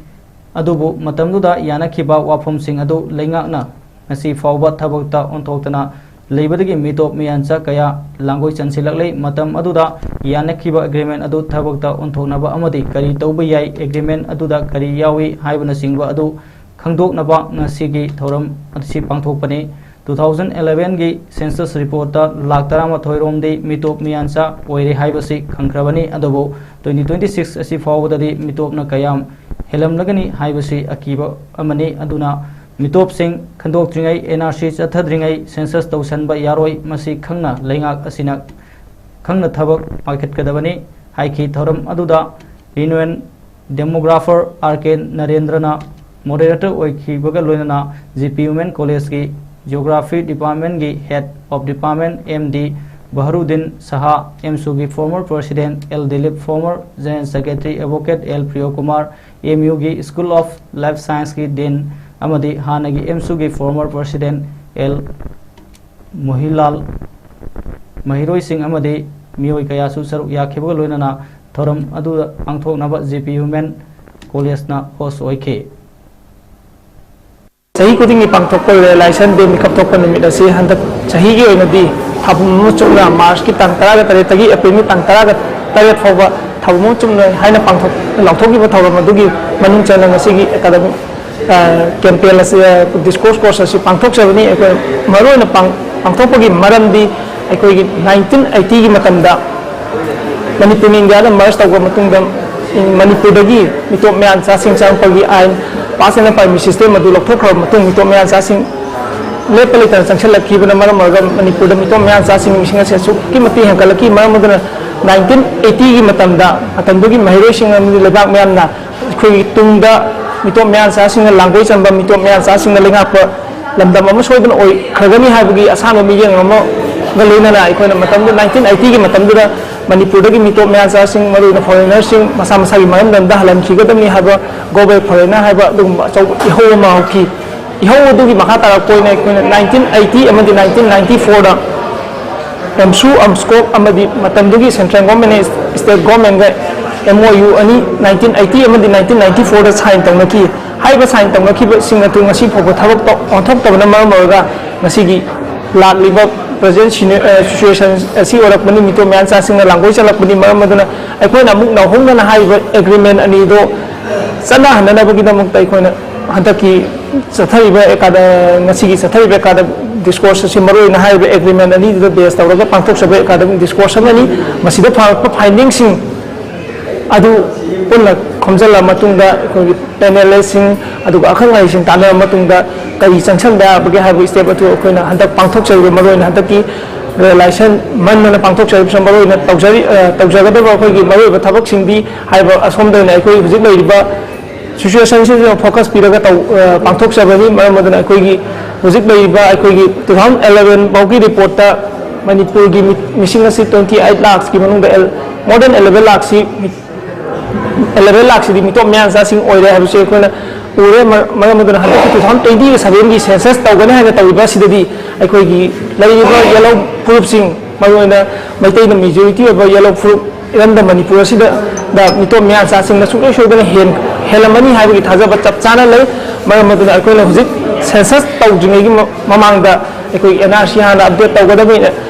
ꯑꯗꯨꯕꯨ ꯃꯇꯝꯗꯨꯗ ꯌꯥꯅꯈꯤꯕ ꯋꯥꯐꯝꯁꯤꯡ ꯑꯗꯨ ꯂꯩꯉꯥꯛꯅ ꯉꯁꯤ ꯐꯥꯎꯕ ꯊꯕꯛꯇ ꯑꯣꯟꯊꯣꯛꯇꯅ ꯂꯩꯕꯗꯒꯤ ꯃꯤꯇꯣꯞ ꯃꯤꯌꯥꯟꯆꯥ ꯀꯌꯥ ꯂꯥꯡꯒꯣꯏ ꯆꯟꯁꯤꯜꯂꯛꯂꯤ꯫ ꯃꯇꯝ ꯑꯗꯨꯗ ꯌꯥꯅꯈꯤꯕ agreement ꯑꯗꯨ ꯊꯕꯛꯇ ꯑꯣꯟꯊꯣꯛꯅꯕ ꯑꯃꯗꯤ ꯀꯔꯤ ꯇꯧꯕ ꯌꯥꯏ, agreement ꯑꯗꯨꯗ ꯀꯔꯤ ꯌꯥꯎꯏ ꯍꯥꯏꯕꯅꯆꯤꯡꯕ ꯑꯗꯨ ꯈꯪꯗꯣꯛꯅꯕ ꯉꯁꯤꯒꯤ ꯊꯧꯔꯝ ꯑꯁꯤ ꯄꯥꯡꯊꯣꯛꯄꯅꯤ꯫ Two thousand elevenꯒꯤ census reportꯇ ꯂꯥꯈ ꯇꯔꯥꯃꯥꯊꯣꯏ ꯔꯣꯝꯗꯤ ꯃꯤꯇꯣꯞ ꯃꯤꯌꯥꯟꯆꯥ ꯑꯣꯏꯔꯦ ꯍꯥꯏꯕꯁꯤ ꯈꯪꯈ꯭ꯔꯕꯅꯤ꯫ ꯑꯗꯨꯕꯨ twenty twenty six ꯑꯁꯤ ꯐꯥꯎꯕꯗꯗꯤ ꯃꯤꯇꯣꯞꯅ ꯀꯌꯥꯝ ꯍꯦꯜꯂꯝꯂꯒꯅꯤ ꯍꯥꯏꯕꯁꯤ ꯑꯀꯤꯕ ꯑꯃꯅꯤ꯫ ꯑꯗꯨꯅ ꯃꯤꯇꯣꯞꯁꯤꯡ ꯈꯟꯗꯣꯛꯇ꯭ꯔꯤꯉꯩ, NRC ꯆꯠꯊꯗ꯭ꯔꯤꯉꯩ census ꯇꯧꯁꯟꯕ ꯌꯥꯔꯣꯏ꯫ ꯃꯁꯤ ꯈꯪꯅ ꯂꯩꯉꯥꯛ ꯑꯁꯤꯅ ꯈꯪꯅ ꯊꯕꯛ ꯄꯥꯏꯈꯠꯀꯗꯕꯅꯤ ꯍꯥꯏꯈꯤ꯫ ꯊꯧꯔꯝ ꯑꯗꯨꯗ Reunion demographer R K ꯅꯔꯦꯟꯗ꯭ꯔꯅ moderator ꯑꯣꯏꯈꯤꯕꯒ ꯂꯣꯏꯅꯅ GP Women Collegeꯀꯤ Geography Departmentꯀꯤ Head of Department M D ꯕꯍꯔꯨꯗꯤꯟ Shah, AMSUꯒꯤ former president L Dilip, former general secretary advocate L Priyokumar, AMUꯒꯤ School of Life Scienceꯀꯤ Dean ꯑꯃꯗꯤ ꯍꯥꯟꯅꯒꯤ AMSUꯒꯤ former president L ꯃꯣꯍꯤꯂꯥꯜ, ꯃꯍꯩꯔꯣꯏꯁꯤꯡ ꯑꯃꯗꯤ ꯃꯤꯑꯣꯏ ꯀꯌꯥꯁꯨ ꯁꯔꯨꯛ ꯌꯥꯈꯤꯕꯒ ꯂꯣꯏꯅꯅ ꯊꯧꯔꯝ ꯑꯗꯨꯗ ꯄꯥꯡꯊꯣꯛꯅꯕ ꯖꯦ ꯄꯤ ꯋꯨꯃꯦꯟ ꯀꯣꯂꯦꯖꯅ ꯍꯣꯁ ꯑꯣꯏꯈꯤ꯫ ꯆꯍꯤ ꯈꯨꯗꯤꯡꯒꯤ ꯄꯥꯡꯊꯣꯛꯄ ꯔꯤꯌꯦꯂꯥꯏꯖꯦꯁꯟ ꯗꯦ ꯃꯤꯀꯞ ꯊꯣꯛꯄ ꯅꯨꯃꯤꯠ ꯑꯁꯤ ꯍꯟꯗꯛ ꯆꯍꯤꯒꯤ ꯑꯣꯏꯅꯗꯤ ꯊꯥꯕꯝ ꯑꯃ ꯆꯨꯝꯅ ꯃꯥꯔꯆꯀꯤ ꯇꯥꯡ ꯇꯔꯥꯒ ꯇꯔꯦꯠꯇꯒꯤ ꯑꯦꯄ꯭ꯔꯤꯜꯒꯤ ꯇꯥꯡ ꯇꯔꯥꯒ ꯇꯔꯦꯠ ꯐꯥꯎꯕ ꯊꯥꯕꯝ ꯑꯃ ꯆꯨꯝꯅ ꯍꯥꯏꯅ ꯄꯥꯡꯊꯣꯛ ꯂꯥꯎꯊꯣꯛꯈꯤꯕ ꯊꯧꯔꯝ ꯑꯗꯨꯒꯤ ꯃꯅꯨꯡ ꯆꯟꯅ ꯉꯁꯤꯒꯤ ꯑꯦꯀꯥꯗꯃꯤꯛ ꯀꯦꯝꯄꯦꯟ ꯑꯁꯤ, ꯗꯤꯁꯀꯣꯔꯁ ꯀꯣꯔꯁ ꯑꯁꯤ ꯄꯥꯡꯊꯣꯛꯆꯕꯅꯤ꯫ ꯑꯩꯈꯣꯏ ꯃꯔꯨꯑꯣꯏꯅ ꯄꯥꯡ- ꯄꯥꯡꯊꯣꯛꯄꯒꯤ ꯃꯔꯝꯗꯤ ꯑꯩꯈꯣꯏꯒꯤ ꯅꯥꯏꯟꯇꯤꯟ ꯑꯩꯠꯇꯤꯒꯤ ꯃꯇꯝꯗ ꯃꯅꯤꯄꯨꯔꯅ ꯏꯟꯗꯤꯌꯥꯗ ꯃꯔꯁ ꯇꯧꯈ꯭ꯔ ꯃꯇꯨꯡꯗ ꯃꯅꯤꯄꯨꯔꯗꯒꯤ ꯃꯤꯇꯣꯞ ꯃꯌꯥꯟꯆꯥꯁꯤꯡ ꯆꯪꯉꯛꯄꯒꯤ ꯑꯥꯏꯟ ꯄꯥꯁ ꯑꯦꯟ ꯄꯥꯔꯃꯤꯠ ꯁꯤꯁꯇꯦꯝ ꯑꯗꯨ ꯂꯧꯊꯣꯛꯈ꯭ꯔꯕ ꯃꯇꯨꯡ ꯃꯤꯇꯣꯞ ꯃꯌꯥꯟꯆꯥꯁꯤꯡ ꯂꯦꯞꯄ ꯂꯩꯇꯅ ꯆꯪꯁꯤꯜꯂꯛꯈꯤꯕꯅ ꯃꯔꯝ ꯑꯣꯏꯔꯒ ꯃꯅꯤꯄꯨꯔꯗ ꯃꯤꯇꯣꯞ ꯃꯌꯥꯟꯆꯥꯁꯤꯡꯒꯤ ꯃꯁꯤꯡ ꯑꯁꯤ ꯑꯁꯨꯛꯀꯤ ꯃꯇꯤꯛ ꯍꯦꯟꯒꯠꯂꯛꯈꯤ꯫ ꯃꯔꯝ ꯑꯗꯨꯅ ꯅꯥꯏꯟꯇꯤꯟ ꯑꯩꯠꯇꯤꯒꯤ ꯃꯇꯝꯗ ꯃꯇꯝꯗꯨꯒꯤ ꯃꯍꯩꯔꯣꯏꯁꯤꯡ ꯑꯃꯗꯤ ꯂꯩꯕꯥꯛ ꯃꯤꯌꯥꯝꯅ ꯑꯩꯈꯣꯏꯒꯤ ꯇꯨꯡꯗ ꯃꯤꯇꯣꯞ ꯃꯌꯥꯟꯆꯥꯁꯤꯡꯅ ꯂꯥꯡꯒꯣꯏ ꯆꯟꯕ, ꯃꯤꯇꯣꯞ ꯃꯌꯥꯟꯆꯥꯁꯤꯡꯅ ꯂꯩꯉꯥꯛꯄ ꯂꯝꯗꯝ ꯑꯃ ꯁꯣꯏꯗꯅ ꯑꯣꯏꯈ꯭ꯔꯒꯅꯤ ꯍꯥꯏꯕꯒꯤ ꯑꯁꯥꯟꯕ ꯃꯤꯠꯌꯦꯡ ꯑꯃꯒ ꯂꯣꯏꯅꯅ ꯑꯩꯈꯣꯏꯅ ꯃꯇꯝꯗꯨ ꯅꯥꯏꯟꯇꯤꯟ ꯑꯩꯠꯇꯤꯒꯤ ꯃꯇꯝꯗꯨꯗ ꯃꯅꯤꯄꯨꯔꯗꯒꯤ ꯃꯤꯇꯣꯞ ꯃꯌꯥꯟꯆꯥꯁꯤꯡ, ꯃꯔꯨꯑꯣꯏꯅ ꯐꯣꯔꯦꯅꯔꯁꯤꯡ ꯃꯁꯥ ꯃꯁꯥꯒꯤ ꯃꯔꯝꯗꯝꯗ ꯍꯜꯍꯟꯈꯤꯒꯗꯕꯅꯤ ꯍꯥꯏꯕ ꯒꯣꯕꯦꯜ ꯐꯣꯔꯦꯅꯔ ꯍꯥꯏꯕ ꯑꯗꯨꯒꯨꯝꯕ ꯑꯆꯧꯕ ꯏꯍꯧ ꯑꯃ ꯍꯧꯈꯤ꯫ ꯏꯍꯧ ꯑꯗꯨꯒꯤ ꯃꯈꯥ ꯇꯥꯔꯛꯄ ꯑꯣꯏꯅ ꯑꯩꯈꯣꯏꯅ ꯅꯥꯏꯟꯇꯤꯟ ꯑꯩꯠꯇꯤ ꯑꯃꯗꯤ ꯅꯥꯏꯟꯇꯤꯟ ꯅꯥꯏꯟꯇꯤ ꯐꯣꯔꯗ ꯑꯦꯝꯁꯨ, ꯑꯝꯁꯀꯣꯛ ꯑꯃꯗꯤ ꯃꯇꯝꯗꯨꯒꯤ ꯁꯦꯟꯇ꯭ꯔꯦꯜ ꯒꯣꯔꯃꯦꯟꯅ ꯁ꯭ꯇꯦꯠ ꯒꯣꯔꯃꯦꯟꯒ ꯑꯦꯝ ꯑꯣ ꯌꯨ ꯑꯅꯤ ꯅꯥꯏꯟꯇꯤꯟ ꯑꯩꯠꯇꯤ ꯑꯃꯗꯤ ꯅꯥꯏꯟꯇꯤꯟ ꯅꯥꯏꯟꯇꯤ ꯐꯣꯔꯗ ꯁꯥꯏꯟ ꯇꯧꯅꯈꯤ꯫ ꯍꯥꯏꯔꯤꯕ ꯁꯥꯏꯟ ꯇꯧꯅꯈꯤꯕꯁꯤꯡ ꯑꯗꯨ ꯉꯁꯤ ꯐꯥꯎꯕ ꯊꯕꯛ ꯇꯧ- ꯑꯣꯟꯊꯣꯛꯇꯕꯅ ꯃꯔꯝ ꯑꯣꯏꯔꯒ ꯉꯁꯤꯒꯤ ꯂꯥꯛꯂꯤꯕ ꯄ꯭ꯔꯖꯦꯟ ꯁꯤꯆꯨꯋꯦꯁꯟ ꯑꯁꯤ ꯑꯣꯏꯔꯛꯄꯅꯤ꯫ ꯃꯤꯇꯣꯞ ꯃꯌꯥꯟꯆꯥꯁꯤꯡꯅ ꯂꯥꯡꯒꯣꯏ ꯆꯠꯂꯛꯄꯅꯤ꯫ ꯃꯔꯝ ꯑꯗꯨꯅ ꯑꯩꯈꯣꯏꯅ ꯑꯃꯨꯛ ꯅꯧꯍꯧꯅꯅ ꯍꯥꯏꯔꯤꯕ ꯑꯦꯒ꯭ꯔꯤꯃꯦꯟ ꯑꯅꯤꯗꯣ ꯆꯠꯅꯍꯟꯅꯅꯕꯒꯤꯗꯃꯛꯇ ꯑꯩꯈꯣꯏꯅ ꯍꯟꯗꯛꯀꯤ ꯆꯠꯊꯔꯤꯕ ꯑꯦꯀꯥꯗ- ꯉꯁꯤꯒꯤ ꯆꯠꯊꯔꯤꯕ ꯑꯦꯀꯥꯗ- ꯗꯤꯁꯀꯣꯔꯁ ꯑꯁꯤ ꯃꯔꯨꯑꯣꯏꯅ ꯍꯥꯏꯔꯤꯕ ꯑꯦꯒ꯭ꯔꯤꯃꯦꯟ ꯑꯅꯤꯗꯨꯗ ꯕꯦꯁ ꯇꯧꯔꯒ ꯄꯥꯡꯊꯣꯛꯆꯕ ꯑꯦꯀꯥꯗꯃꯤꯛ ꯗꯤꯁꯀꯣꯔꯁ ꯑꯃꯅꯤ꯫ ꯃꯁꯤꯗ ꯐꯪꯂꯛꯄ ꯐꯥꯏꯟꯗꯤꯡꯁꯤꯡ ꯑꯗꯨ ꯄꯨꯟꯅ ꯈꯣꯝꯖꯤꯜꯂ ꯃꯇꯨꯡꯗ ꯑꯩꯈꯣꯏꯒꯤ ꯄꯦꯅꯦꯂꯤꯁꯁꯤꯡ ꯑꯗꯨꯒ ꯑꯈꯪ ꯑꯍꯩꯁꯤꯡ ꯇꯥꯟꯅꯔꯕ ꯃꯇꯨꯡꯗ ꯀꯔꯤ ꯆꯪꯁꯤꯟꯕ ꯌꯥꯕꯒꯦ ꯍꯥꯏꯕ ꯁ꯭ꯇꯦꯞ ꯑꯗꯨ ꯑꯩꯈꯣꯏꯅ ꯍꯟꯗꯛ ꯄꯥꯡꯊꯣꯛꯆꯔꯤꯕ ꯃꯔꯨꯑꯣꯏꯅ ꯍꯟꯗꯛꯀꯤ ꯔꯤꯌꯦꯂꯥꯏꯖꯦꯁꯟ ꯃꯟ ꯑꯣꯏꯅ ꯄꯥꯡꯊꯣꯛꯆꯔꯤꯕꯁꯤꯅ ꯃꯔꯨꯑꯣꯏꯅ ꯇꯧꯖꯔꯤ ꯑ, ꯇꯧꯖꯒꯗꯕ ꯑꯩꯈꯣꯏꯒꯤ ꯃꯔꯨꯑꯣꯏꯕ ꯊꯕꯛꯁꯤꯡꯗꯤ ꯍꯥꯏꯕ ꯑꯁꯣꯝꯗ ꯑꯣꯏꯅ ꯑꯩꯈꯣꯏ ꯍꯧꯖꯤꯛ ꯂꯩꯔꯤꯕ ꯁꯤꯆꯨꯋꯦꯁꯟꯁꯤꯗ ꯐꯣꯀꯁ ꯄꯤꯔꯒ ꯇꯧ ꯑ, ꯄꯥꯡꯊꯣꯛꯆꯕꯅꯤ꯫ ꯃꯔꯝ ꯑꯗꯨꯅ ꯑꯩꯈꯣꯏꯒꯤ ꯍꯧꯖꯤꯛ ꯂꯩꯔꯤꯕ ꯑꯩꯈꯣꯏꯒꯤ ꯇꯨ ꯊꯥꯎꯖꯟ ꯑꯦꯂꯚꯦꯟ ꯐꯥꯎꯒꯤ ꯔꯤꯄꯣꯔꯠꯇ ꯃꯅꯤꯄꯨꯔꯒꯤ ꯃꯤ- ꯃꯤꯁꯤꯡ ꯑꯁꯤ ꯇ꯭ꯋꯦꯟꯇꯤ ꯑꯩꯠ ꯂꯥꯛꯁꯀꯤ ꯃꯅꯨꯡꯗ ꯑꯦꯜ- ꯃꯣꯔ ꯗꯦꯟ ꯑꯦꯂꯚꯦꯟ ꯂꯥꯛꯁꯤ ꯑꯦꯂꯚꯦꯟ ꯂꯥꯛꯁꯤꯗꯤ ꯃꯤꯇꯣꯞ ꯃꯌꯥꯟꯆꯥꯁꯤꯡ ꯑꯣꯏꯔꯦ ꯍꯥꯏꯕꯁꯤ ꯑꯩꯈꯣꯏꯅ ꯎꯔꯦ꯫ ꯃꯔ- ꯃꯔꯝ ꯑꯗꯨꯅ ꯍꯟꯗꯛꯀꯤ ꯇꯨ ꯊꯥꯎꯖꯟ ꯇ꯭ꯋꯦꯟꯇꯤꯒ ꯁꯚꯦꯟꯒꯤ ꯁꯦꯟꯁꯁ ꯇꯧꯒꯅꯤ ꯍꯥꯏꯅ ꯇꯧꯔꯤꯕ ꯑꯁꯤꯗꯗꯤ ꯑꯩꯈꯣꯏꯒꯤ ꯂꯩꯔꯤꯕ ꯌꯦꯜꯍꯧ ꯐꯨꯔꯨꯞꯁꯤꯡ, ꯃꯔꯨꯑꯣꯏꯅ ꯃꯩꯇꯩꯅ ꯃꯦꯖꯣꯔꯤꯇꯤ ꯑꯣꯏꯕ ꯌꯦꯜꯍꯧ ꯐꯨꯔꯨꯞ ꯏꯔꯝꯗꯝ ꯃꯅꯤꯄꯨꯔ ꯑꯁꯤꯗ ꯃꯤꯇꯣꯞ ꯃꯤꯌꯥꯟꯆꯥꯁꯤꯡꯅ ꯁꯨꯡꯁꯣꯏ ꯁꯣꯏꯗꯅ ꯍꯦꯟ-, ꯍꯦꯜꯂꯝꯃꯅꯤ ꯍꯥꯏꯕꯒꯤ ꯊꯥꯖꯕ ꯆꯞ ꯆꯥꯅ ꯂꯩ꯫ ꯃꯔꯝ ꯑꯗꯨꯅ ꯑꯩꯈꯣꯏꯅ ꯍꯧꯖꯤꯛ ꯁꯦꯟꯁꯁ ꯇꯧꯗ꯭ꯔꯤꯉꯩꯒꯤ ꯃ-, ꯃꯃꯥꯡꯗ ꯑꯩꯈꯣꯏ ꯑꯦꯟ ꯑꯥꯔ ꯁꯤ ꯍꯥꯟꯅ ꯑꯞꯗꯦꯠ ꯇꯧꯒꯗꯕꯅꯤ꯫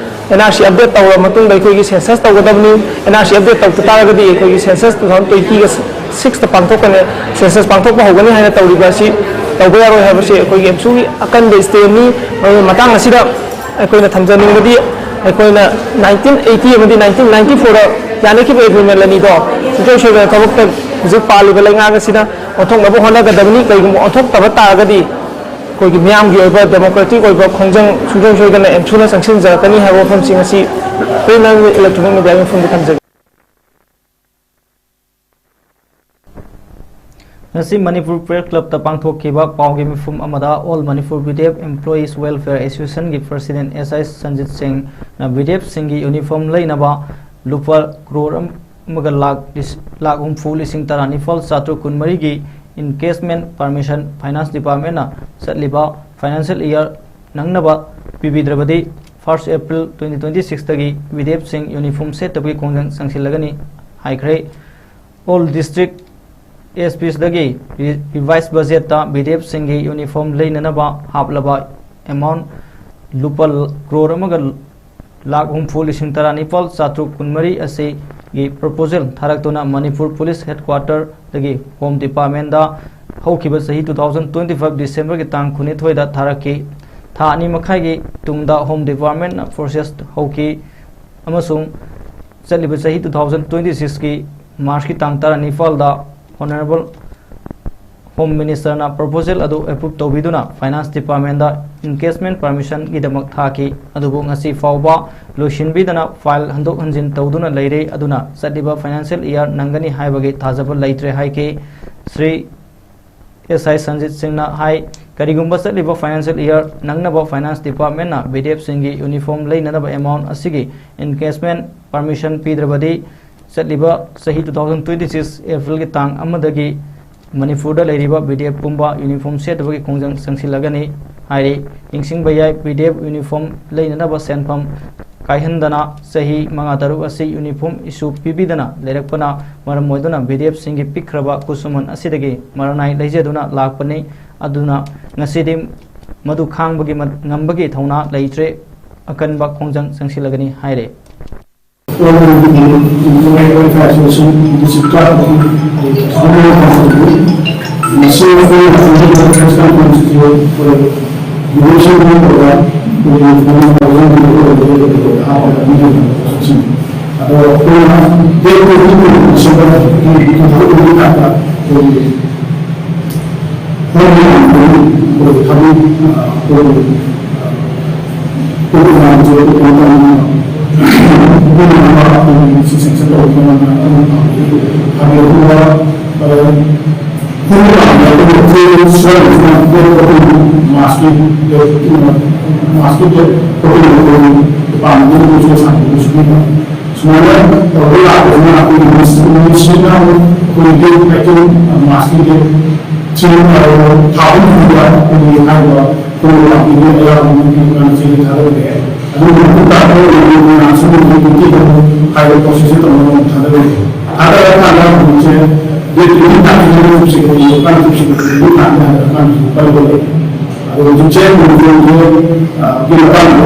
ꯑꯦꯟ ꯑꯥꯔ ꯁꯤ ꯑꯞꯗꯦꯠ ꯇꯧꯔꯕ ꯃꯇꯨꯡꯗ ꯑꯩꯈꯣꯏꯒꯤ ꯁꯦꯟꯁꯁ ꯇꯧꯒꯗꯕꯅꯤ꯫ ꯑꯦꯟ ꯑꯥꯔ ꯁꯤ ꯑꯞꯗꯦꯠ ꯇꯧꯗ ꯇꯥꯔꯒꯗꯤ ꯑꯩꯈꯣꯏꯒꯤ ꯁꯦꯟꯁꯁ ꯇꯨ ꯊꯥꯎꯖꯟ ꯇ꯭ꯋꯦꯟꯇꯤꯒ ꯁꯤꯛꯁꯇ ꯄꯥꯡꯊꯣꯛꯀꯅꯤ, ꯁꯦꯟꯁꯁ ꯄꯥꯡꯊꯣꯛꯄ ꯍꯧꯒꯅꯤ ꯍꯥꯏꯅ ꯇꯧꯔꯤꯕ ꯑꯁꯤ ꯇꯧꯕ ꯌꯥꯔꯣꯏ ꯍꯥꯏꯕꯁꯤ ꯑꯩꯈꯣꯏꯒꯤ ꯑꯦꯞꯁꯨꯒꯤ ꯑꯀꯟꯕ ꯁ꯭ꯇꯦꯞꯅꯤ꯫ ꯃꯔꯨ-, ꯃꯇꯥꯡ ꯑꯁꯤꯗ ꯑꯩꯈꯣꯏꯅ ꯊꯝꯖꯅꯤꯡꯕꯗꯤ, ꯑꯩꯈꯣꯏꯅ ꯅꯥꯏꯟꯇꯤꯟ ꯑꯩꯠꯇꯤ ꯑꯃꯗꯤ ꯅꯥꯏꯟꯇꯤꯟ ꯅꯥꯏꯟꯇꯤ ꯐꯣꯔꯗ ꯌꯥꯅꯈꯤꯕ ꯑꯦꯒ꯭ꯔꯤꯃꯦꯟ ꯑꯅꯤꯗꯣ ꯁꯨꯡꯁꯣꯏ ꯁꯣꯏꯗꯅ ꯊꯕꯛꯇ ꯍꯧꯖꯤꯛ ꯄꯥꯜꯂꯤꯕ ꯂꯩꯉꯥꯛ ꯑꯁꯤꯅ ꯑꯣꯟꯊꯣꯛꯅꯕ ꯍꯣꯠꯅꯒꯗꯕꯅꯤ꯫ ꯀꯔꯤꯒꯨꯝꯕ ꯑꯣꯟꯊꯣꯛꯇꯕ ꯇꯥꯔꯒꯗꯤ ꯑꯩꯈꯣꯏꯒꯤ ꯃꯤꯌꯥꯝꯒꯤ ꯑꯣꯏꯕ ꯗꯦꯃꯣꯀ꯭ꯔꯦꯇꯤꯛ ꯑꯣꯏꯕ ꯈꯣꯡꯖꯪ ꯁꯨꯡꯁꯣꯏ ꯁꯣꯏꯗꯅ ꯑꯦꯝꯁꯨꯅ ꯆꯪꯁꯤꯟꯖꯔꯛꯀꯅꯤ ꯍꯥꯏꯕ ꯋꯥꯐꯝꯁꯤꯡ ꯑꯁꯤ Print and Electronic Media ꯒꯤ ꯃꯐꯝꯗ ꯊꯝꯖꯒꯦ꯫ ꯉꯁꯤ ꯃꯅꯤꯄꯨꯔ ꯄ꯭ꯔꯦꯁ ꯀ꯭ꯂꯕꯇ ꯄꯥꯡꯊꯣꯛꯈꯤꯕ ꯄꯥꯎꯒꯤ ꯃꯤꯐꯝ ꯑꯃꯗ All Manipur B D F Employees Welfare Association ꯒꯤ president S I ꯁꯟꯖꯤꯠ ꯁꯤꯡꯅ B D F ꯁꯤꯡꯒꯤ ꯌꯨꯅꯤꯐꯣꯔꯝ ꯂꯩꯅꯕ ꯂꯨꯄꯥ ꯀ꯭ꯔꯣꯔ ꯑꯃꯒ ꯂꯥꯛ ꯂꯤꯁ-, ꯂꯥꯛ ꯍꯨꯝꯐꯨ ꯂꯤꯁꯤꯡ ꯇꯔꯥꯅꯤꯄꯥꯜ ꯆꯥꯇ꯭ꯔꯨꯛ ꯀꯨꯟꯃꯔꯤꯒꯤ encashment permission finance department ꯅ ꯆꯠꯂꯤꯕ financial year ꯅꯪꯅꯕ ꯄꯤꯕꯤꯗ꯭ꯔꯕꯗꯤ first April twenty twenty-six ꯇꯒꯤ B D F ꯁꯤꯡ ꯌꯨꯅꯤꯐꯣꯔꯝ ꯁꯦꯠꯇꯕꯒꯤ ꯈꯣꯡꯖꯪ ꯆꯪꯁꯤꯜꯂꯒꯅꯤ ꯍꯥꯏꯈ꯭ꯔꯦ꯫ All district S Ps ꯗꯒꯤ ꯔꯤ-, revised budget ꯇ B D F ꯁꯤꯡꯒꯤ ꯌꯨꯅꯤꯐꯣꯔꯝ ꯂꯩꯅꯅꯕ ꯍꯥꯞꯂꯕ amount ꯂꯨꯄꯥ ꯀ꯭ꯔꯣꯔ ꯑꯃꯒ ꯂꯥꯛ ꯍꯨꯝꯐꯨ ꯂꯤꯁꯤꯡ ꯇꯔꯥꯅꯤꯄꯥꯜ ꯆꯥꯇ꯭ꯔꯨꯛ ꯀꯨꯟꯃꯔꯤ ꯑꯁꯤꯒꯤ proposal ꯊꯥꯔꯛꯇꯨꯅ ꯃꯅꯤꯄꯨꯔ ꯄꯨꯂꯤꯁ headquarter ꯗꯒꯤ Home Department ꯗ ꯍꯧꯈꯤꯕ ꯆꯍꯤ two thousand twenty-five December ꯒꯤ ꯇꯥꯡ ꯀꯨꯟꯅꯤꯊꯣꯏꯗ ꯊꯥꯔꯛꯈꯤ꯫ ꯊꯥ ꯑꯅꯤ ꯃꯈꯥꯏꯒꯤ ꯇꯨꯡꯗ Home Department ꯅ process ꯍꯧꯈꯤ ꯑꯃꯁꯨꯡ ꯆꯠꯂꯤꯕ ꯆꯍꯤ two thousand twenty-six ꯀꯤ March ꯀꯤ ꯇꯥꯡ ꯇꯔꯥꯅꯤꯄꯥꯜꯗ Honourable Home Minister ꯅ proposal ꯑꯗꯨ approve ꯇꯧꯕꯤꯗꯨꯅ Finance Department ꯗ encashment permission ꯒꯤꯗꯃꯛ ꯊꯥꯈꯤ꯫ ꯑꯗꯨꯕꯨ ꯉꯁꯤ ꯐꯥꯎꯕ ꯂꯣꯏꯁꯤꯟꯕꯤꯗꯅ file ꯍꯟꯗꯣꯛ ꯍꯟꯖꯤꯟ ꯇꯧꯗꯨꯅ ꯂꯩꯔꯦ꯫ ꯑꯗꯨꯅ ꯆꯠꯂꯤꯕ financial year ꯅꯪꯒꯅꯤ ꯍꯥꯏꯕꯒꯤ ꯊꯥꯖꯕ ꯂꯩꯇ꯭ꯔꯦ ꯍꯥꯏꯈꯤ꯫ ꯁ꯭ꯔꯤ S I ꯁꯟꯖꯤꯠ ꯁꯤꯡꯅ ꯍꯥꯏ, ꯀꯔꯤꯒꯨꯝꯕ ꯆꯠꯂꯤꯕ financial year ꯅꯪꯅꯕ Finance Department ꯅ B D F ꯁꯤꯡꯒꯤ uniform ꯂꯩꯅꯅꯕ amount ꯑꯁꯤꯒꯤ encashment permission ꯄꯤꯗ꯭ꯔꯕꯗꯤ, ꯆꯠꯂꯤꯕ ꯆꯍꯤ two thousand twenty-six April ꯒꯤ ꯇꯥꯡ ꯑꯃꯗꯒꯤ ꯃꯅꯤꯄꯨꯔꯗ ꯂꯩꯔꯤꯕ B D F ꯄꯨꯝꯕ uniform ꯁꯦꯠꯇꯕꯒꯤ ꯈꯣꯡꯖꯪ ꯆꯪꯁꯤꯜꯂꯒꯅꯤ ꯍꯥꯏꯔꯤ꯫ ꯅꯤꯡꯁꯤꯡꯕ ꯌꯥꯏ, B D F uniform ꯂꯩꯅꯅꯕ ꯁꯦꯟꯐꯝ ꯀꯥꯏꯍꯟꯗꯅ ꯆꯍꯤ ꯃꯉꯥ ꯇꯔꯨꯛ ꯑꯁꯤ ꯌꯨꯅꯤꯐꯣꯔꯝ ꯏꯁꯨ ꯄꯤꯕꯤꯗꯅ ꯂꯩꯔꯛꯄꯅ ꯃꯔꯝ ꯑꯣꯏꯗꯨꯅ ꯚꯤ ꯗꯤ ꯑꯦꯐꯁꯤꯡꯒꯤ ꯄꯤꯛꯈ꯭ꯔꯕ ꯈꯨꯠꯁꯨꯃꯟ ꯑꯁꯤꯗꯒꯤ ꯃꯔꯥꯅꯥꯏ ꯂꯩꯖꯗꯨꯅ ꯂꯥꯛꯄꯅꯤ꯫ ꯑꯗꯨꯅ ꯉꯁꯤꯗꯤ ꯃꯗꯨ ꯈꯥꯡꯕꯒꯤ ꯃ-, ꯉꯝꯕꯒꯤ ꯊꯧꯅꯥ ꯂꯩꯇ꯭ꯔꯦ, ꯑꯀꯟꯕ ꯈꯣꯡꯖꯪ ꯆꯪꯁꯤꯜꯂꯒꯅꯤ ꯍꯥꯏꯔꯦ꯫ ꯁꯨꯃꯥꯏꯅ ꯇꯧꯔꯒ ꯂꯥꯛꯄꯁꯤꯅ ꯑꯩꯈꯣꯏꯒꯤ ꯃꯤꯁ-, ꯃꯤꯁꯤꯅ ꯑꯩꯈꯣꯏꯒꯤ ꯗꯦꯠ ꯐꯥꯏꯚꯇꯤꯟ, ꯃꯥꯔꯁꯀꯤ ꯗꯦꯠ ꯊ꯭ꯔꯤ ꯊꯥ ꯑꯍꯨꯝꯁꯤꯗ ꯑꯩꯈꯣꯏꯒꯤ ꯍꯥꯏꯔꯤꯕ ꯈꯨꯟꯒꯤ ꯂꯥꯛꯄꯤꯕ ꯑꯌꯥꯕ ꯑꯃ ꯄꯤꯕ ꯀꯥꯟꯗ ꯆꯦ ꯊꯥꯗꯕꯅꯦ꯫ ꯑꯗꯨꯒꯤ ꯃꯇꯨꯡ ꯇꯥꯔꯛꯄ ꯑꯣꯏꯅ ꯃꯌꯥꯝꯁꯤꯅ ꯍꯧꯖꯤꯛ ꯃꯩꯇꯩꯗ ꯍꯥꯏꯔꯤꯕ ꯄ꯭ꯔꯣꯁꯦꯁꯁꯦ ꯇꯧꯅꯕ ꯑꯃꯨꯛ ꯊꯥꯗꯔꯛꯑꯦ꯫ ꯊꯥꯗꯔꯀꯥꯟꯗ ꯍꯧꯖꯤꯛꯁꯦ ꯗꯦꯠ ꯇ꯭ꯋꯦꯟꯇꯤ ꯅꯥꯏꯟ ꯁꯤꯗ ꯆꯤꯞ ꯁꯦꯀ꯭ꯔꯦꯇꯔꯤ ꯀꯥꯟ ꯆꯤꯞ ꯁꯦꯀ꯭ꯔꯦꯇꯔꯤ ꯀꯥꯟ ꯍꯥꯏꯔꯀꯥꯟꯗ ꯄꯜꯂꯦ꯫ ꯑꯗꯣ ꯍꯧꯖꯤꯛꯁꯦ ꯃꯅꯤꯄꯨꯔꯒꯤ, ꯑ, ꯒꯤ ꯃꯇꯥꯡꯗ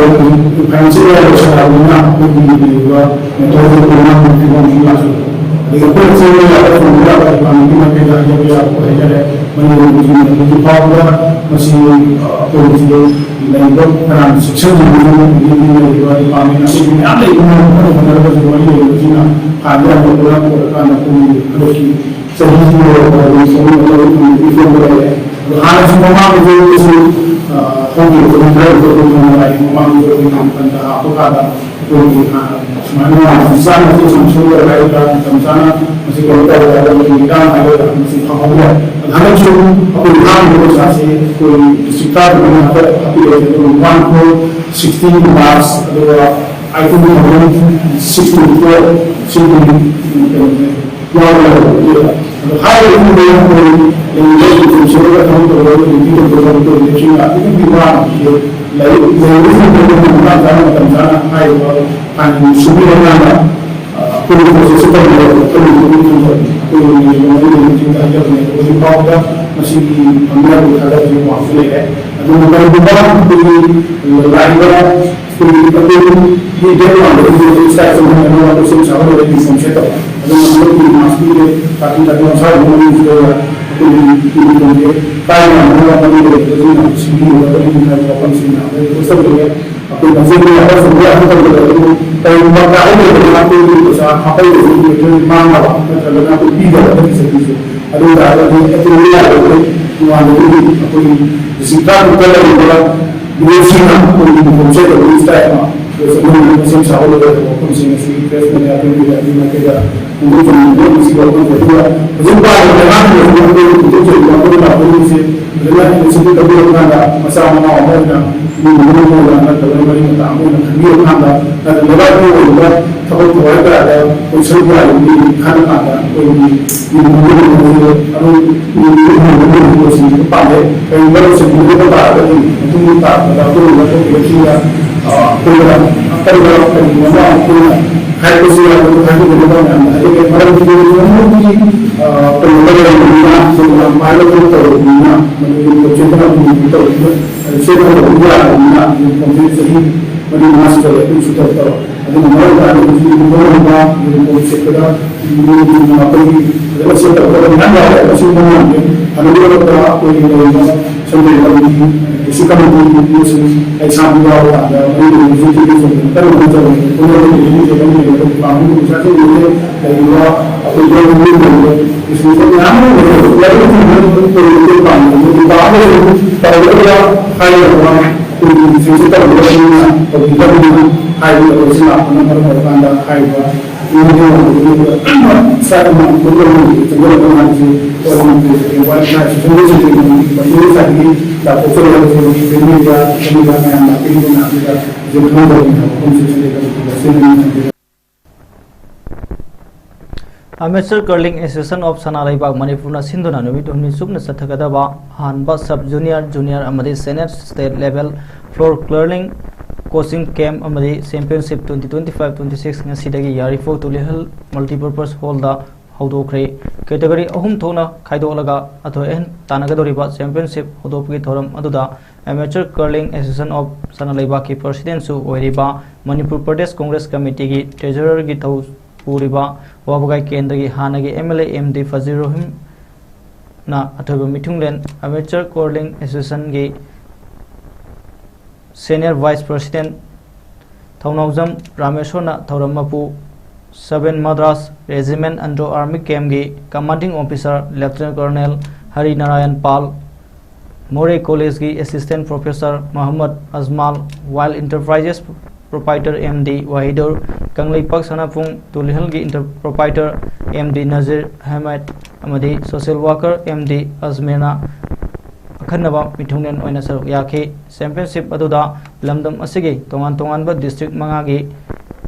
ꯐꯥꯏꯅꯥꯟꯁꯤꯌꯦꯜ ꯏꯌꯥꯔ ꯂꯣꯏꯁꯤꯜꯂꯛꯑꯕꯅꯤꯅ ꯑꯩꯈꯣꯏꯒꯤ ꯂꯩꯔꯤꯕ ꯃꯦꯇꯔꯁꯦ ꯇꯣꯉꯥꯟꯕ ꯐꯤꯕꯝ ꯑꯃ ꯂꯥꯛꯁꯜꯂꯦ꯫ ꯑꯗꯒꯤ ꯑꯩꯈꯣꯏꯅ ꯆꯦꯟꯕ ꯌꯥꯕ, ꯆꯣꯡꯕ ꯌꯥꯕ ꯗꯤꯄꯥꯔꯠꯃꯦꯟꯒꯤ ꯃꯥꯏꯀꯩꯗ ꯍꯥꯏꯖꯕ ꯌꯥꯕ ꯍꯥꯏꯇꯥꯔꯦ, ꯃꯅꯤꯄꯨꯔꯒꯤ ꯍꯧꯖꯤꯛ ꯐꯥꯎꯕꯗ ꯃꯁꯤ, ꯑ, ꯑꯩꯈꯣꯏ ꯍꯧꯖꯤꯛ ꯂꯩꯔꯤꯕ ꯐꯥꯏꯅꯥꯟꯁ ꯁꯦꯛꯁꯟꯁꯤꯡꯗꯁꯨ ꯍꯧꯖꯤꯛ ꯂꯩꯔꯤꯕ ꯗꯤꯄꯥꯔꯠꯃꯦꯟ ꯑꯇꯩ ꯃꯌꯥꯝ ꯂꯩꯕꯅ ꯀꯟꯅ ꯍꯣꯠꯅꯔꯒꯁꯨ ꯃꯔꯤ ꯂꯩꯅꯕꯁꯤꯡꯅ ꯍꯥꯟꯅ ꯌꯥꯝꯅ ꯄꯨꯂꯞ ꯑꯣꯏꯔꯀꯥꯟꯗ ꯑꯩꯈꯣꯏꯒꯤ ꯍꯟꯗꯛꯀꯤ ꯆꯍꯤꯒꯤ ꯑꯣꯏꯕ ꯑꯗꯒꯤ ꯆꯍꯤ ꯑꯃꯒꯤ ꯐꯤꯕꯝꯗ ꯂꯩꯔꯦ꯫ ꯑꯗꯣ ꯍꯥꯟꯅꯁꯨ ꯃꯃꯥꯡꯗꯁꯨ ꯑꯩꯈꯣꯏꯁꯨ, ꯑ, ꯍꯧꯈꯤꯕ ꯆꯍꯤ ꯈꯔꯗꯁꯨ ꯑꯩꯈꯣꯏ ꯈꯪꯅꯉꯥꯏ ꯃꯃꯥꯡꯗꯁꯨ ꯑꯩꯈꯣꯏ ꯀꯥꯡꯈꯟꯗ ꯍꯥꯞꯄ ꯀꯥꯟꯗ ꯑꯩꯈꯣꯏꯒꯤ, ꯑ, ꯁꯨꯃꯥꯏꯅ ꯃꯇꯝ ꯆꯥꯅ ꯑꯩꯈꯣꯏ ꯁꯨꯝ ꯁꯣꯏꯗꯕ ꯍꯥꯏꯒꯗ꯭ꯔꯥ, ꯃꯇꯝ ꯆꯥꯅ ꯃꯁꯤ ꯀꯩꯅꯣ ꯇꯧꯕ ꯍꯥꯏꯕ ꯑꯩꯈꯣꯏꯒꯤ ꯏꯔꯥꯡ ꯍꯥꯏꯒꯗ꯭ꯔꯥ, ꯃꯁꯤ ꯐꯪꯍꯧꯗ꯭ꯔꯦ꯫ ꯑꯗꯣ ꯍꯟꯗꯛꯁꯨ ꯑꯩꯈꯣꯏ ꯍꯥꯡꯉꯤꯕ ꯄꯩꯁꯥꯁꯤ ꯑꯩꯈꯣꯏ ꯗꯤꯁꯇ꯭ꯔꯤꯛ ꯀꯥꯗꯕꯅꯤꯅ ꯍꯟꯗꯛ ꯍꯥꯞꯄꯤꯔꯛꯑꯦ꯫ ꯑꯗꯨꯒ ꯋꯥꯟ ꯀ꯭ꯔꯣꯔ ꯁꯤꯛꯁꯇꯤ ꯃꯥꯔꯁ, ꯑꯗꯨꯒ ꯑꯩꯠꯇꯤꯟ ꯊꯥꯎꯖꯟ ꯁꯤꯛꯁꯇꯤ ꯐꯣꯔ ꯁꯤꯒꯤ ꯀꯩꯅꯣꯁꯦ ꯌꯥꯎꯔꯒ ꯂꯩꯕ꯫ ꯑꯗꯣ ꯍꯥꯏꯔꯤꯕ ꯃꯑꯣꯡꯗ ꯑꯩꯈꯣꯏ ꯂꯩꯔꯤꯕ ꯏꯟꯁꯇꯤꯇ꯭ꯌꯨꯁꯟꯗ ꯊꯕꯛ ꯇꯧꯕ, ꯗ꯭ꯌꯨꯇꯤ ꯇꯧꯕ, ꯊꯕꯛ ꯇꯧꯕꯁꯤꯡꯅ ꯑꯗꯨꯛꯀꯤ ꯃꯇꯤꯛ ꯋꯥꯅ ꯍꯧꯖꯤꯛ ꯂꯩꯔꯤꯕꯁꯤꯡ ꯑꯗꯨꯅ ꯃꯇꯥꯡ ꯆꯥꯅ, ꯃꯇꯝ ꯆꯥꯅ ꯍꯥꯏꯔꯤꯕ ꯐꯥꯏꯟ ꯁꯨꯕꯤꯔꯀꯥꯟꯗ, ꯑ, ꯑꯩꯈꯣꯏꯒꯤ ꯄ꯭ꯔꯣꯁꯦꯁꯁꯦ ꯇꯧꯕꯤꯔꯕ ꯃꯇꯨꯡꯗ ꯑꯩꯈꯣꯏꯒꯤ ꯃꯇꯨꯡꯗ ꯑꯩꯈꯣꯏꯒꯤ ꯃꯇꯨꯡꯗ ꯍꯥꯏꯖꯕꯅꯦ꯫ ꯍꯧꯖꯤꯛ ꯐꯥꯎꯕꯗ ꯃꯁꯤꯒꯤ ꯐꯪꯅꯕꯒꯤ ꯊꯥꯖꯕꯁꯤ ꯋꯥꯡꯅ ꯂꯩꯔꯦ꯫ ꯑꯗꯨꯅ ꯀꯔꯤꯒꯨꯝꯕ ꯑꯩꯈꯣꯏꯒꯤ ꯂꯥꯛꯏꯕ ꯑꯩꯈꯣꯏꯒꯤ ꯑꯩꯈꯣꯏꯒꯤ ꯗꯦꯠ ꯋꯥꯟꯗ ꯑꯩꯈꯣꯏꯒꯤ ꯁ꯭ꯇꯥꯏꯜ ꯆꯪꯍꯟꯅꯅꯕ ꯁꯦꯝ ꯁꯥꯕ ꯂꯣꯏꯔꯦ, ꯏꯟꯐꯣꯔꯝ ꯁꯦꯠ ꯇꯧꯕ꯫ ꯑꯗꯨꯅ ꯍꯟꯗꯛꯀꯤ ꯃꯥꯔꯆꯀꯤ ꯗꯦꯠ ꯊꯥꯔꯇꯤꯟ, ꯊꯥꯔꯇꯤ ꯋꯥꯟ ꯁ꯭ꯋꯥꯏꯒꯤ ꯃꯅꯨꯡꯁꯤꯗ ꯑꯩꯈꯣꯏꯒꯤ ꯏꯟꯐꯣꯔꯝꯁꯦ ꯀꯥꯏꯅ ꯃꯔꯝ ꯑꯃ ꯂꯩꯔꯦ꯫ ꯑꯗꯨꯅ ꯁꯤꯟꯕꯤꯔꯒ ꯑꯗꯨꯝ ꯍꯥꯏꯕ ꯋꯥꯐꯝꯁꯤꯡ ꯃꯌꯥꯝꯗ ꯔꯤꯀ꯭ꯋꯦꯁ ꯇꯧꯖꯒꯦ꯫ ꯑꯩꯈꯣꯏ ꯃꯁꯤꯒꯤ ꯋꯥꯐꯝꯁꯤꯡꯗ ꯑꯗꯨꯝ ꯇꯧꯖꯕ ꯑꯗꯨꯕꯨ ꯀꯔꯤꯒꯨꯝꯕ ꯀꯥꯏꯍꯟꯗꯕꯗ ꯑꯩꯈꯣꯏꯒꯤ ꯄꯩꯁꯥ ꯍꯥꯞꯄꯛꯏꯕꯁꯤ ꯑꯩꯈꯣꯏ ꯃꯥꯡꯅꯕ ꯅꯠꯇ꯭ꯔꯒꯅ ꯑꯩꯈꯣꯏ ꯄꯤꯗꯕ ꯑꯃꯒꯤ ꯆꯍꯤꯁꯦ꯫ ꯑꯗꯨ ꯑꯣꯏꯇꯥꯔꯒꯗꯤ ꯑꯦꯄ꯭ꯔꯤꯜ ꯂꯥꯛꯏꯕ ꯇꯣꯉꯥꯟꯕꯗꯒꯤ ꯑꯩꯈꯣꯏꯒꯤ ꯗꯤꯁꯇ꯭ꯔꯤꯛ ꯇꯔꯥꯇꯔꯨꯛꯇ ꯂꯩꯔꯤꯕ ꯃꯤꯑꯣꯏꯁꯤꯡꯅ ꯑꯩꯈꯣꯏꯒꯤ ꯃꯐꯝ ꯆꯠꯇꯕꯒꯤ ꯁ꯭ꯇꯥꯏꯜ ꯑꯃ ꯑꯩꯈꯣꯏ ꯆꯠꯅꯍꯟꯅꯕ ꯁꯦꯝ ꯁꯥꯕ ꯂꯣꯏꯔꯦ ꯍꯥꯏꯕ ꯋꯥꯐꯝꯁꯤꯡ ꯑꯁꯤ ꯄ꯭ꯔꯦꯁ ꯃꯦꯗꯤꯌꯥ ꯑꯩꯈꯣꯏꯒꯤ ꯃꯥꯏꯀꯩꯗ ꯐꯣꯡꯗꯣꯛꯆꯅꯤꯡꯕ ꯃꯁꯤꯒꯤ ꯋꯥꯐꯝꯁꯦ꯫ ꯑꯗꯨꯒ ꯍꯧꯖꯤꯛ ꯄꯥꯜꯂꯤꯕ ꯂꯩꯉꯥꯛꯁꯤꯡꯅꯁꯨ ꯑꯩꯈꯣꯏꯒꯤ ꯐꯣꯡꯗꯣꯛꯆꯔꯤꯕ ꯑꯩꯈꯣꯏꯒꯤ ꯂꯥꯛꯄꯁꯤꯡꯁꯦ ꯐꯖꯅ ꯏꯅꯤꯁꯤꯌꯦꯇꯤꯚ ꯂꯧꯕꯤꯔꯀꯥꯟꯗ ꯃꯆꯥ ꯃꯅꯥꯎ ꯑꯃ ꯑꯣꯏꯅ ꯏꯃꯨꯡ ꯃꯅꯨꯡ ꯑꯣꯏꯅ ꯅꯠꯇ꯭ꯔꯒ ꯃꯔꯤ ꯃꯇꯥ ꯑꯃ ꯑꯣꯏꯅ ꯈꯟꯕꯤꯔꯀꯥꯟꯗ ꯅꯠꯇ꯭ꯔꯒ ꯂꯩꯕꯥꯛꯀꯤ ꯑꯣꯏꯔꯤꯕ ꯊꯕꯛ ꯊꯧꯔꯝ ꯀꯌꯥꯗ ꯑꯩꯈꯣꯏ ꯁꯔꯨꯛ ꯌꯥꯔꯤꯕꯒꯤ ꯈꯟꯕ ꯀꯥꯟꯗ ꯑꯩꯈꯣꯏꯒꯤ ꯏꯃꯨꯡ ꯃꯅꯨꯡ ꯑꯁꯤꯗ ꯑꯗꯨꯝ ꯏꯃꯨꯡ ꯃꯅꯨꯡ ꯑꯁꯤꯁꯨ ꯄꯥꯝꯖꯩ꯫ ꯀꯔꯤꯒꯨꯝꯕ ꯂꯣꯏꯁꯤꯟꯕꯤꯒꯗꯕ ꯇꯥꯔꯒꯗꯤ ꯃꯇꯨꯡ ꯇꯥꯔꯛꯄꯗ ꯑꯩꯈꯣꯏꯒꯤ ꯂꯧꯊꯣꯛꯄꯤꯔꯛꯈꯤꯕ, ꯑ, ꯑꯩꯈꯣꯏꯗ ꯑꯀꯟꯕ ꯀꯔꯤꯒꯨꯝꯕ ꯑꯃ ꯑꯩꯈꯣꯏꯅ ꯍꯥꯏꯕꯁꯨ ꯌꯥꯗꯕ ꯍꯥꯏꯕꯤꯒꯗꯕ ꯃꯌꯥꯝꯅ ꯍꯥꯏꯖꯒꯦ꯫ ꯃꯔꯝꯗꯤ ꯃꯅꯨꯡꯒꯤ, ꯑ, ꯀꯩꯅꯣꯗ ꯂꯩꯔꯕꯅꯤꯅ, ꯑꯗꯨꯒ ꯃꯥꯏ ꯂꯧꯊꯣꯛ ꯇꯧꯔꯕꯅꯤꯅ, ꯃꯗꯨꯒꯤ ꯄꯣꯠꯁꯦ ꯈꯔ ꯑꯗꯨꯝ ꯇꯧꯕꯅꯤꯅ, ꯁꯦꯠꯅꯕ ꯌꯥꯔꯕꯅꯤꯅ, ꯌꯨꯅꯤꯐꯣꯔꯝꯁꯦ ꯆꯍꯤ ꯃꯔꯤ ꯃꯉꯥ ꯁꯨꯖꯜꯂꯦ ꯑꯗꯨꯝ ꯁꯨꯗꯕ ꯇꯧꯔꯣ꯫ ꯑꯗꯨꯅ ꯃꯔꯝ ꯑꯣꯏꯔꯀꯥꯟꯗ ꯍꯧꯖꯤꯛ ꯌꯨꯅꯤꯐꯣꯔꯝ ꯑꯃ, ꯌꯨꯅꯤꯐꯣꯔꯝ ꯁꯦꯠꯄꯗ ꯃꯤꯑꯣꯏꯁꯤꯡꯅ ꯑꯩꯈꯣꯏꯒꯤ ꯐꯖꯅ ꯁꯦꯠꯇꯕ ꯈꯣꯠꯇꯕ ꯃꯌꯥꯝ ꯌꯥꯎꯔꯦ꯫ ꯑꯁꯤꯒꯨꯝꯕ ꯃꯌꯥꯝꯁꯦ ꯐꯅꯕꯒꯤꯗꯃꯛꯇ ꯑꯩꯈꯣꯏꯒꯤ ꯂꯩꯔꯤꯕ ꯁꯦꯟꯇ꯭ꯔꯦꯜ ꯀꯃꯤꯇꯤ, ꯗꯤꯁꯇ꯭ꯔꯤꯛ ꯀꯃꯤꯇꯤ ꯑꯃꯁꯨꯡ ꯑꯩ ꯏꯁꯥꯃꯛ ꯌꯥꯎꯕ ꯀꯥꯟꯗ ꯃꯔꯤ ꯂꯩꯅꯕ ꯍꯧꯖꯤꯛ ꯍꯧꯖꯤꯛ ꯀꯟꯅ ꯍꯣꯠꯅꯖꯕꯅꯤ꯫ ꯄꯨꯟꯅ ꯂꯩꯔꯤꯕ ꯃꯤꯁꯦ ꯑꯃ ꯂꯩꯔꯒ ꯗꯤꯄꯥꯔꯠꯃꯦꯟꯒꯤ ꯑꯣꯖꯥꯁꯤꯡ ꯂꯩꯔꯦ, ꯂꯩꯔꯤꯕ ꯑꯩꯈꯣꯏ ꯒꯣꯔꯃꯦꯟꯒꯤ ꯂꯩꯔꯤꯕ ꯏꯟꯁꯇꯤꯇ꯭ꯌꯨꯁꯟ ꯃꯌꯥꯝ ꯑꯃ ꯂꯩꯔꯦ꯫ ꯂꯥꯏꯔꯤꯛ ꯇꯝꯕ ꯃꯇꯝꯗ ꯗꯤꯄꯥꯔꯠꯃꯦꯟ ꯇꯧꯔꯒ ꯍꯥꯏꯔꯤꯕ ꯑꯩꯈꯣꯏꯒꯤ ꯁꯦꯟꯁꯔ ꯇꯧꯒꯗꯕꯅꯤꯅ ꯇꯧꯕꯤꯗꯕꯅꯤꯅ ꯍꯥꯏꯔꯤꯕ ꯄꯣꯠꯁꯤ ꯂꯥꯛꯄꯅ ꯃꯔꯝ ꯑꯣꯏꯔꯀꯥꯟꯗ ꯍꯥꯏꯔꯤꯕ Amateur Curling Association of ꯁꯅꯥ ꯂꯩꯕꯥꯛ ꯃꯅꯤꯄꯨꯔꯅ ꯁꯤꯟꯗꯨꯅ ꯅꯨꯃꯤꯠ ꯍꯨꯝꯅꯤ ꯆꯨꯞꯅ ꯆꯠꯊꯒꯗꯕ ꯑꯍꯥꯟꯕ sub junior, junior ꯑꯃꯗꯤ senior state level floor curling coaching camp ꯑꯃꯗꯤ championship twenty twenty five twenty six ꯉꯁꯤꯗꯒꯤ ꯌꯥꯏꯔꯤꯄꯣꯛ ꯇꯨꯂꯤꯍꯜ multipurpose hall ꯗ ꯍꯧꯗꯣꯛꯈ꯭ꯔꯦ꯫ Category ꯑꯍꯨꯝ ꯊꯣꯛꯅ ꯈꯥꯏꯗꯣꯛꯂꯒ ꯑꯊꯣꯏ ꯑꯍꯦꯟ ꯇꯥꯟꯅꯒꯗꯧꯔꯤꯕ championship ꯍꯧꯗꯣꯛꯄꯒꯤ ꯊꯧꯔꯝ ꯑꯗꯨꯗ Amateur Curling Association of ꯁꯅꯥ ꯂꯩꯕꯥꯛꯀꯤ president ꯁꯨ ꯑꯣꯏꯔꯤꯕ ꯃꯅꯤꯄꯨꯔ ꯄ꯭ꯔꯗꯦꯁ ꯀꯣꯡꯒ꯭ꯔꯦꯁ ꯀꯃꯤꯇꯤꯒꯤ treasurer ꯒꯤ ꯊꯧ ꯄꯨꯔꯤꯕ ꯋꯥꯕꯒꯥꯏ ꯀꯦꯟꯗ꯭ꯔꯒꯤ ꯍꯥꯟꯅꯒꯤ M L A M D Fajir ꯔꯣꯍꯤꯝꯅ ꯑꯊꯣꯏꯕ ꯃꯤꯊꯨꯡꯂꯦꯟ, Amateur Curling Association ꯒꯤ senior vice president ꯊꯧꯅꯥꯎꯖꯝ ꯔꯥꯃꯦꯁꯣꯔꯅ ꯊꯧꯔꯝ ꯃꯄꯨ, Seven Madras Regiment Indo Army Camp ꯀꯤ commanding officer Lieutenant Colonel Harry Narayan ꯄꯥꯜ, ꯃꯣꯔꯦ ꯀꯣꯂꯦꯖꯀꯤ assistant professor Mohammad Ajmal, Wild Enterprises proprietor M D Wahidur, Kangleipak Sanapung ꯇꯨꯂꯤꯍꯜꯒꯤ inter-, proprietor M D Najir Ahmed ꯑꯃꯗꯤ social worker ꯑꯦꯝ ꯗꯤ ꯑꯖꯃꯤꯔꯅ ꯑꯈꯟꯅꯕ ꯃꯤꯊꯨꯡꯂꯦꯟ ꯑꯣꯏꯅ ꯁꯔꯨꯛ ꯌꯥꯈꯤ꯫ Championship ꯑꯗꯨꯗ ꯂꯝꯗꯝ ꯑꯁꯤꯒꯤ ꯇꯣꯉꯥꯟ ꯇꯣꯉꯥꯟꯕ district ꯃꯉꯥꯒꯤ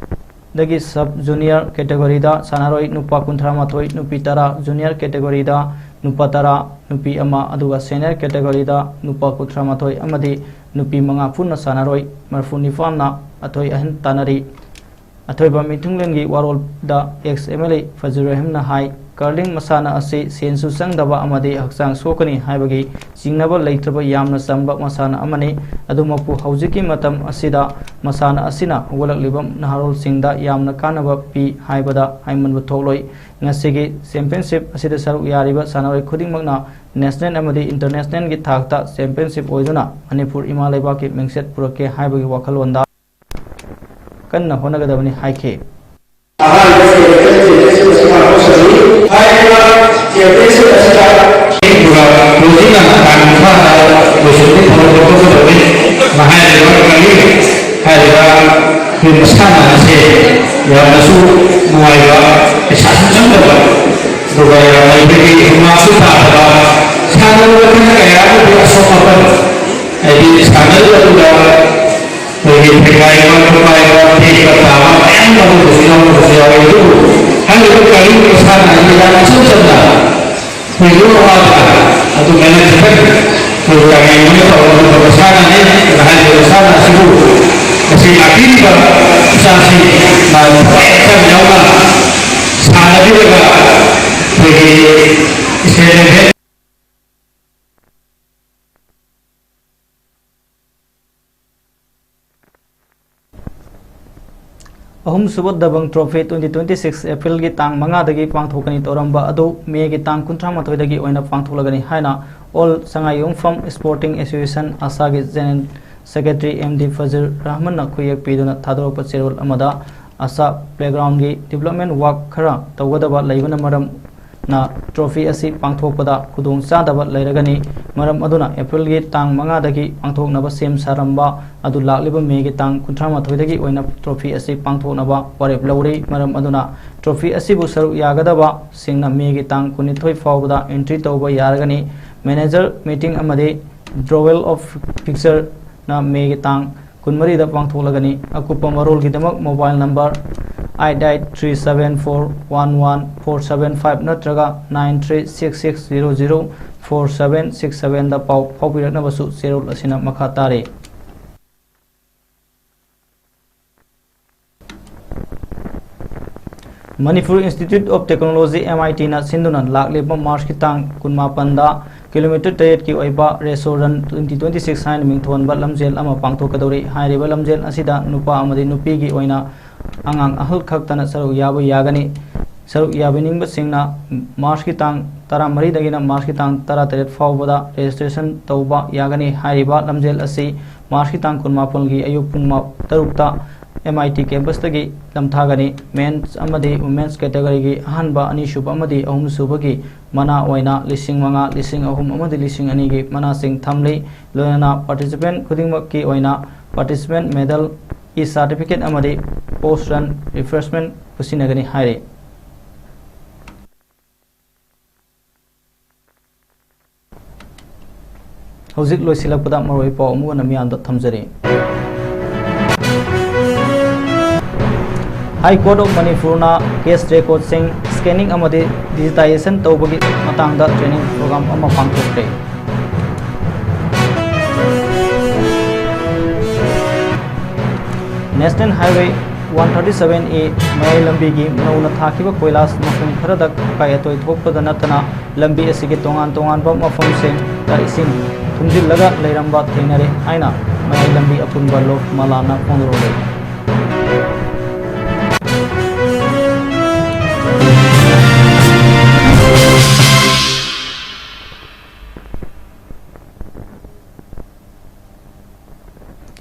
ꯗꯒꯤ sub junior category ꯗ ꯁꯥꯟꯅꯔꯣꯏ ꯅꯨꯄꯥ ꯀꯨꯟꯊ꯭ꯔꯥ ꯃꯥꯊꯣꯏ, ꯅꯨꯄꯤ ꯇꯔꯥ, junior category ꯗ ꯅꯨꯄꯥ ꯇꯔꯥ, ꯅꯨꯄꯤ ꯑꯃ, ꯑꯗꯨꯒ senior category ꯗ ꯅꯨꯄꯥ ꯀꯨꯟꯊ꯭ꯔꯥ ꯃꯥꯊꯣꯏ ꯑꯃꯗꯤ ꯅꯨꯄꯤ ꯃꯉꯥ ꯄꯨꯟꯅ ꯁꯥꯟꯅꯔꯣꯏ ꯃꯔꯤꯐꯨ ꯅꯤꯄꯥꯟꯅ ꯑꯊꯣꯏ ꯑꯍꯦꯟ ꯇꯥꯟꯅꯔꯤ꯫ ꯑꯊꯣꯏꯕ ꯃꯤꯊꯨꯡꯂꯦꯟꯒꯤ ꯋꯥꯔꯣꯜꯗ ex M L A ꯐꯖꯤꯔ ꯔꯣꯍꯤꯝꯅ high, curling ꯃꯁꯥꯟꯅ ꯑꯁꯤ ꯁꯦꯟꯁꯨ ꯆꯪꯗꯕ ꯑꯃꯗꯤ ꯍꯛꯆꯥꯡ ꯁꯣꯛꯀꯅꯤ ꯍꯥꯏꯕꯒꯤ ꯆꯤꯡꯅꯕ ꯂꯩꯇ꯭ꯔꯕ ꯌꯥꯝꯅ ꯆꯝꯕ ꯃꯁꯥꯟꯅ ꯑꯃꯅꯤ꯫ ꯑꯗꯨꯃꯛꯄꯨ ꯍꯧꯖꯤꯛꯀꯤ ꯃꯇꯝ ꯑꯁꯤꯗ ꯃꯁꯥꯟꯅ ꯑꯁꯤꯅ ꯍꯧꯒꯠꯂꯛꯂꯤꯕ ꯅꯍꯥꯔꯣꯜꯁꯤꯡꯗ ꯌꯥꯝꯅ ꯀꯥꯟꯅꯕ ꯄꯤ ꯍꯥꯏꯕꯗ ꯍꯥꯏꯃꯟꯕ ꯊꯣꯛꯂꯣꯏ꯫ ꯉꯁꯤꯒꯤ championship ꯑꯁꯤꯗ ꯁꯔꯨꯛ ꯌꯥꯔꯤꯕ ꯁꯥꯟꯅꯔꯣꯏ ꯈꯨꯗꯤꯡꯃꯛꯅ national ꯑꯃꯗꯤ international ꯒꯤ ꯊꯥꯛꯇ championship ꯑꯣꯏꯗꯨꯅ ꯃꯅꯤꯄꯨꯔ ꯏꯃꯥ ꯂꯩꯕꯥꯛꯀꯤ ꯃꯤꯡꯆꯠ ꯄꯨꯔꯛꯀꯦ ꯍꯥꯏꯕꯒꯤ ꯋꯥꯈꯜꯂꯣꯟꯗ ꯀꯟꯅ ꯍꯣꯠꯅꯒꯗꯕꯅꯤ ꯍꯥꯏꯈꯤ꯫ ꯑꯍꯥꯟꯕ ꯁꯦꯃꯤꯐꯥꯏꯅꯦꯜ ꯁꯤꯗ ꯁꯤꯐꯥꯏ ꯍꯧꯁꯜꯂꯤ꯫ ꯍꯥꯏꯔꯤꯕ ꯆꯦꯝꯄꯤꯌꯟꯁꯤꯞ ꯑꯁꯤꯗ ꯄꯨꯔꯥ ꯀ꯭ꯂꯣꯖꯤꯡ ꯑꯃ ꯇꯥꯡ ꯀꯨꯟꯊ꯭ꯔꯥꯗ ꯂꯣꯏꯁꯤꯟꯕꯒꯤ ꯊꯕꯛ ꯄꯥꯡꯊꯣꯛꯀꯗꯕꯅꯤ꯫ ꯃꯍꯥꯏꯔꯤꯕ ꯀꯔꯤ ꯍꯥꯏꯔꯤꯕ ꯑꯩꯈꯣꯏ ꯃꯁꯥꯟꯅ ꯑꯁꯤ ꯌꯥꯝꯅꯁꯨ ꯅꯨꯡꯉꯥꯏꯕ, ꯄꯩꯁꯥꯁꯨ ꯆꯪꯗꯕ, ꯑꯗꯨꯒ ꯌꯥꯝꯅ ꯑꯩꯈꯣꯏꯒꯤ ꯍꯨꯃꯥꯡꯁꯨ ꯇꯥꯗꯕ, ꯁꯥꯟꯅꯕ ꯃꯈꯜ ꯀꯌꯥ ꯑꯃꯗꯤ ꯑꯁꯣꯛ ꯑꯄꯟ ꯍꯥꯏꯗꯤ ꯁꯥꯟꯅꯔꯤꯕ ꯑꯗꯨꯗ ꯑꯩꯈꯣꯏꯒꯤ ꯊꯦꯡꯒꯥꯏꯕ, ꯈꯣꯠꯀꯥꯏꯕ, ꯇꯦꯛꯄ ꯇꯥꯕ ꯃꯌꯥꯝ ꯑꯃ ꯇꯧꯕꯁꯨ ꯌꯥꯎꯕꯁꯨ ꯌꯥꯎꯋꯤ꯫ ꯑꯗꯨꯕꯨ ꯍꯥꯏꯔꯤꯕ ꯀꯥꯂꯤ ꯃꯁꯥꯟꯅ ꯑꯁꯤ ꯌꯥꯝ ꯏꯆꯝ ꯆꯝꯅ ꯑꯩꯈꯣꯏ ꯂꯣꯟ ꯋꯥꯗꯅ ꯑꯗꯨꯃꯥꯏꯅ ꯈꯤꯇꯪ ꯑꯩꯈꯣꯏ ꯀꯥꯂꯤ ꯑꯃ ꯇꯧꯔꯒ ꯃꯁꯥꯟꯅꯅꯤ꯫ ꯑꯗꯨꯅ ꯍꯥꯏꯔꯤꯕ ꯃꯁꯥꯟꯅ ꯑꯁꯤꯕꯨ ꯉꯁꯤ ꯂꯥꯛꯄꯤꯔꯤꯕ ꯏꯆꯥꯁꯤꯡꯅ ꯊꯋꯥꯏ ꯍꯛꯆꯥꯡ ꯌꯥꯎꯅ ꯁꯥꯟꯅꯕꯤꯔꯒ ꯑꯩꯈꯣꯏꯒꯤ state level ꯑꯍꯨꯝꯁꯨꯕ ꯗꯕꯪ trophy twenty twenty six April ꯒꯤ ꯇꯥꯡ ꯃꯉꯥꯗꯒꯤ ꯄꯥꯡꯊꯣꯛꯀꯅꯤ ꯇꯧꯔꯝꯕ ꯑꯗꯨ May ꯒꯤ ꯇꯥꯡ ꯀꯨꯟꯊ꯭ꯔꯥ ꯃꯥꯊꯣꯏꯗꯒꯤ ꯑꯣꯏꯅ ꯄꯥꯡꯊꯣꯛꯂꯒꯅꯤ ꯍꯥꯏꯅ All ꯁꯉꯥꯏꯌꯨꯝꯐꯝ Sporting Association, ꯑꯁꯥꯒꯤ General Secretary M D Fazal ꯔꯍꯃꯟꯅ ꯈꯨꯌꯦꯛ ꯄꯤꯗꯨꯅ ꯊꯥꯗꯣꯔꯛꯄ ꯆꯦꯔꯣꯜ ꯑꯃꯗ, ꯑꯁꯥ playground ꯒꯤ development work ꯈꯔ ꯇꯧꯒꯗꯕ ꯂꯩꯕꯅ ꯃꯔꯝ ꯅ trophy ꯑꯁꯤ ꯄꯥꯡꯊꯣꯛꯄꯗ ꯈꯨꯗꯣꯡ ꯆꯥꯗꯕ ꯂꯩꯔꯒꯅꯤ꯫ ꯃꯔꯝ ꯑꯗꯨꯅ April ꯒꯤ ꯇꯥꯡ ꯃꯉꯥꯗꯒꯤ ꯄꯥꯡꯊꯣꯛꯅꯕ ꯁꯦꯝ ꯁꯥꯔꯝꯕ ꯑꯗꯨ ꯂꯥꯛꯂꯤꯕ May ꯒꯤ ꯇꯥꯡ ꯀꯨꯟꯊ꯭ꯔꯥ ꯃꯥꯊꯣꯏꯗꯒꯤ ꯑꯣꯏꯅ trophy ꯑꯁꯤ ꯄꯥꯡꯊꯣꯛꯅꯕ ꯋꯥꯔꯦꯞ ꯂꯧꯔꯤ꯫ ꯃꯔꯝ ꯑꯗꯨꯅ trophy ꯑꯁꯤꯕꯨ ꯁꯔꯨꯛ ꯌꯥꯒꯗꯕꯁꯤꯡꯅ May ꯒꯤ ꯇꯥꯡ ꯀꯨꯟꯅꯤꯊꯣꯏ ꯐꯥꯎꯕꯗ entry ꯇꯧꯕ ꯌꯥꯔꯒꯅꯤ꯫ Manager meeting ꯑꯃꯗꯤ drawal of fixture ꯅ May ꯒꯤ ꯇꯥꯡ ꯀꯨꯟꯃꯔꯤꯗ ꯄꯥꯡꯊꯣꯛꯂꯒꯅꯤ꯫ ꯑꯀꯨꯞꯄ ꯃꯔꯣꯜꯒꯤꯗꯃꯛ mobile number eight eight three seven four one one four seven five ꯅꯠꯇ꯭ꯔꯒ nine three six six zero zero four seven six seven ꯗ ꯄꯥꯎ ꯐꯥꯎꯕꯤꯔꯛꯅꯕꯁꯨ ꯆꯦꯔꯣꯜ ꯑꯁꯤꯅ ꯃꯈꯥ ꯇꯥꯔꯤ꯫ Manipur Institute of Technology, M I T ꯅ ꯁꯤꯟꯗꯨꯅ ꯂꯥꯛꯂꯤꯕ March ꯀꯤ ꯇꯥꯡ ꯀꯨꯟꯃꯥꯄꯟꯗ kilometre ꯇꯔꯦꯠꯀꯤ ꯑꯣꯏꯕ Reso Run twenty twenty six ꯍꯥꯏꯅ ꯃꯤꯡꯊꯣꯟꯕ ꯂꯝꯖꯦꯜ ꯑꯃ ꯄꯥꯡꯊꯣꯛꯀꯗꯧꯔꯤ꯫ ꯍꯥꯏꯔꯤꯕ ꯂꯝꯖꯦꯜ ꯑꯁꯤꯗ ꯅꯨꯄꯥ ꯑꯃꯗꯤ ꯅꯨꯄꯤꯒꯤ ꯑꯣꯏꯅ ꯑꯉꯥꯡ ꯑꯍꯜ ꯈꯛꯇꯅ ꯁꯔꯨꯛ ꯌꯥꯕ ꯌꯥꯒꯅꯤ꯫ ꯁꯔꯨꯛ ꯌꯥꯕꯤꯅꯤꯡꯕꯁꯤꯡꯅ March ꯀꯤ ꯇꯥꯡ ꯇꯔꯥꯃꯔꯤꯗꯒꯤꯅ March ꯀꯤ ꯇꯥꯡ ꯇꯔꯥꯇꯔꯦꯠ ꯐꯥꯎꯕꯗ registration ꯇꯧꯕ ꯌꯥꯒꯅꯤ꯫ ꯍꯥꯏꯔꯤꯕ ꯂꯝꯖꯦꯜ ꯑꯁꯤ March ꯀꯤ ꯇꯥꯡ ꯀꯨꯟꯃꯥꯄꯜꯒꯤ ꯑꯌꯨꯛ ꯄꯨꯡ ꯃ-, ꯇꯔꯨꯛꯇ M I T campus ꯇꯒꯤ ꯂꯝꯊꯥꯒꯅꯤ꯫ Men's ꯑꯃꯗꯤ Women's category ꯒꯤ ꯑꯍꯥꯟꯕ, ꯑꯅꯤꯁꯨꯕ ꯑꯃꯗꯤ ꯑꯍꯨꯝꯁꯨꯕꯒꯤ ꯃꯅꯥ ꯑꯣꯏꯅ ꯂꯤꯁꯤꯡ ꯃꯉꯥ, ꯂꯤꯁꯤꯡ ꯑꯍꯨꯝ ꯑꯃꯗꯤ ꯂꯤꯁꯤꯡ ꯑꯅꯤꯒꯤ ꯃꯅꯥꯁꯤꯡ ꯊꯝꯂꯤ꯫ ꯂꯣꯏꯅꯅ participant ꯈꯨꯗꯤꯡꯃꯛꯀꯤ ꯑꯣꯏꯅ participant medal, e-certificate ꯑꯃꯗꯤ post run refreshment ꯈꯨꯠꯁꯤꯟꯅꯒꯅꯤ ꯍꯥꯏꯔꯤ꯫ ꯍꯧꯖꯤꯛ ꯂꯣꯏꯁꯤꯜꯂꯛꯄꯗ ꯃꯔꯨꯑꯣꯏꯕ ꯄꯥꯎ ꯑꯃꯨꯛ ꯍꯟꯅ ꯃꯤꯌꯥꯝꯗ ꯊꯝꯖꯔꯤ꯫ High Court of Manipurꯅ case recordꯁꯤꯡ scanning ꯑꯃꯗꯤ digitization ꯇꯧꯕꯒꯤ ꯃꯇꯥꯡꯗ training program ꯑꯃ ꯄꯥꯡꯊꯣꯛꯈ꯭ꯔꯦ꯫ National Highway one thirty seven A ꯃꯌꯥꯏ ꯂꯝꯕꯤꯒꯤ ꯅꯧꯅ ꯊꯥꯈꯤꯕ ꯀꯣꯏꯂꯥꯁ ꯃꯄꯨꯡ ꯈꯔꯗ ꯑꯀꯥꯏ ꯑꯇꯣꯏ ꯊꯣꯛꯄꯗ ꯅꯠꯇꯅ ꯂꯝꯕꯤ ꯑꯁꯤꯒꯤ ꯇꯣꯉꯥꯟ ꯇꯣꯉꯥꯟꯕ ꯃꯐꯝꯁꯤꯡꯗ ꯏꯁꯤꯡ ꯊꯨꯝꯖꯤꯜꯂꯒ ꯂꯩꯔꯝꯕ ꯊꯦꯡꯅꯔꯦ ꯍꯥꯏꯅ ꯃꯌꯥꯏ ꯂꯝꯕꯤ ꯑꯄꯨꯟꯕ ꯂꯣꯛꯃꯥꯂꯥꯅ ꯐꯣꯡꯗꯣꯔꯛꯂꯤ꯫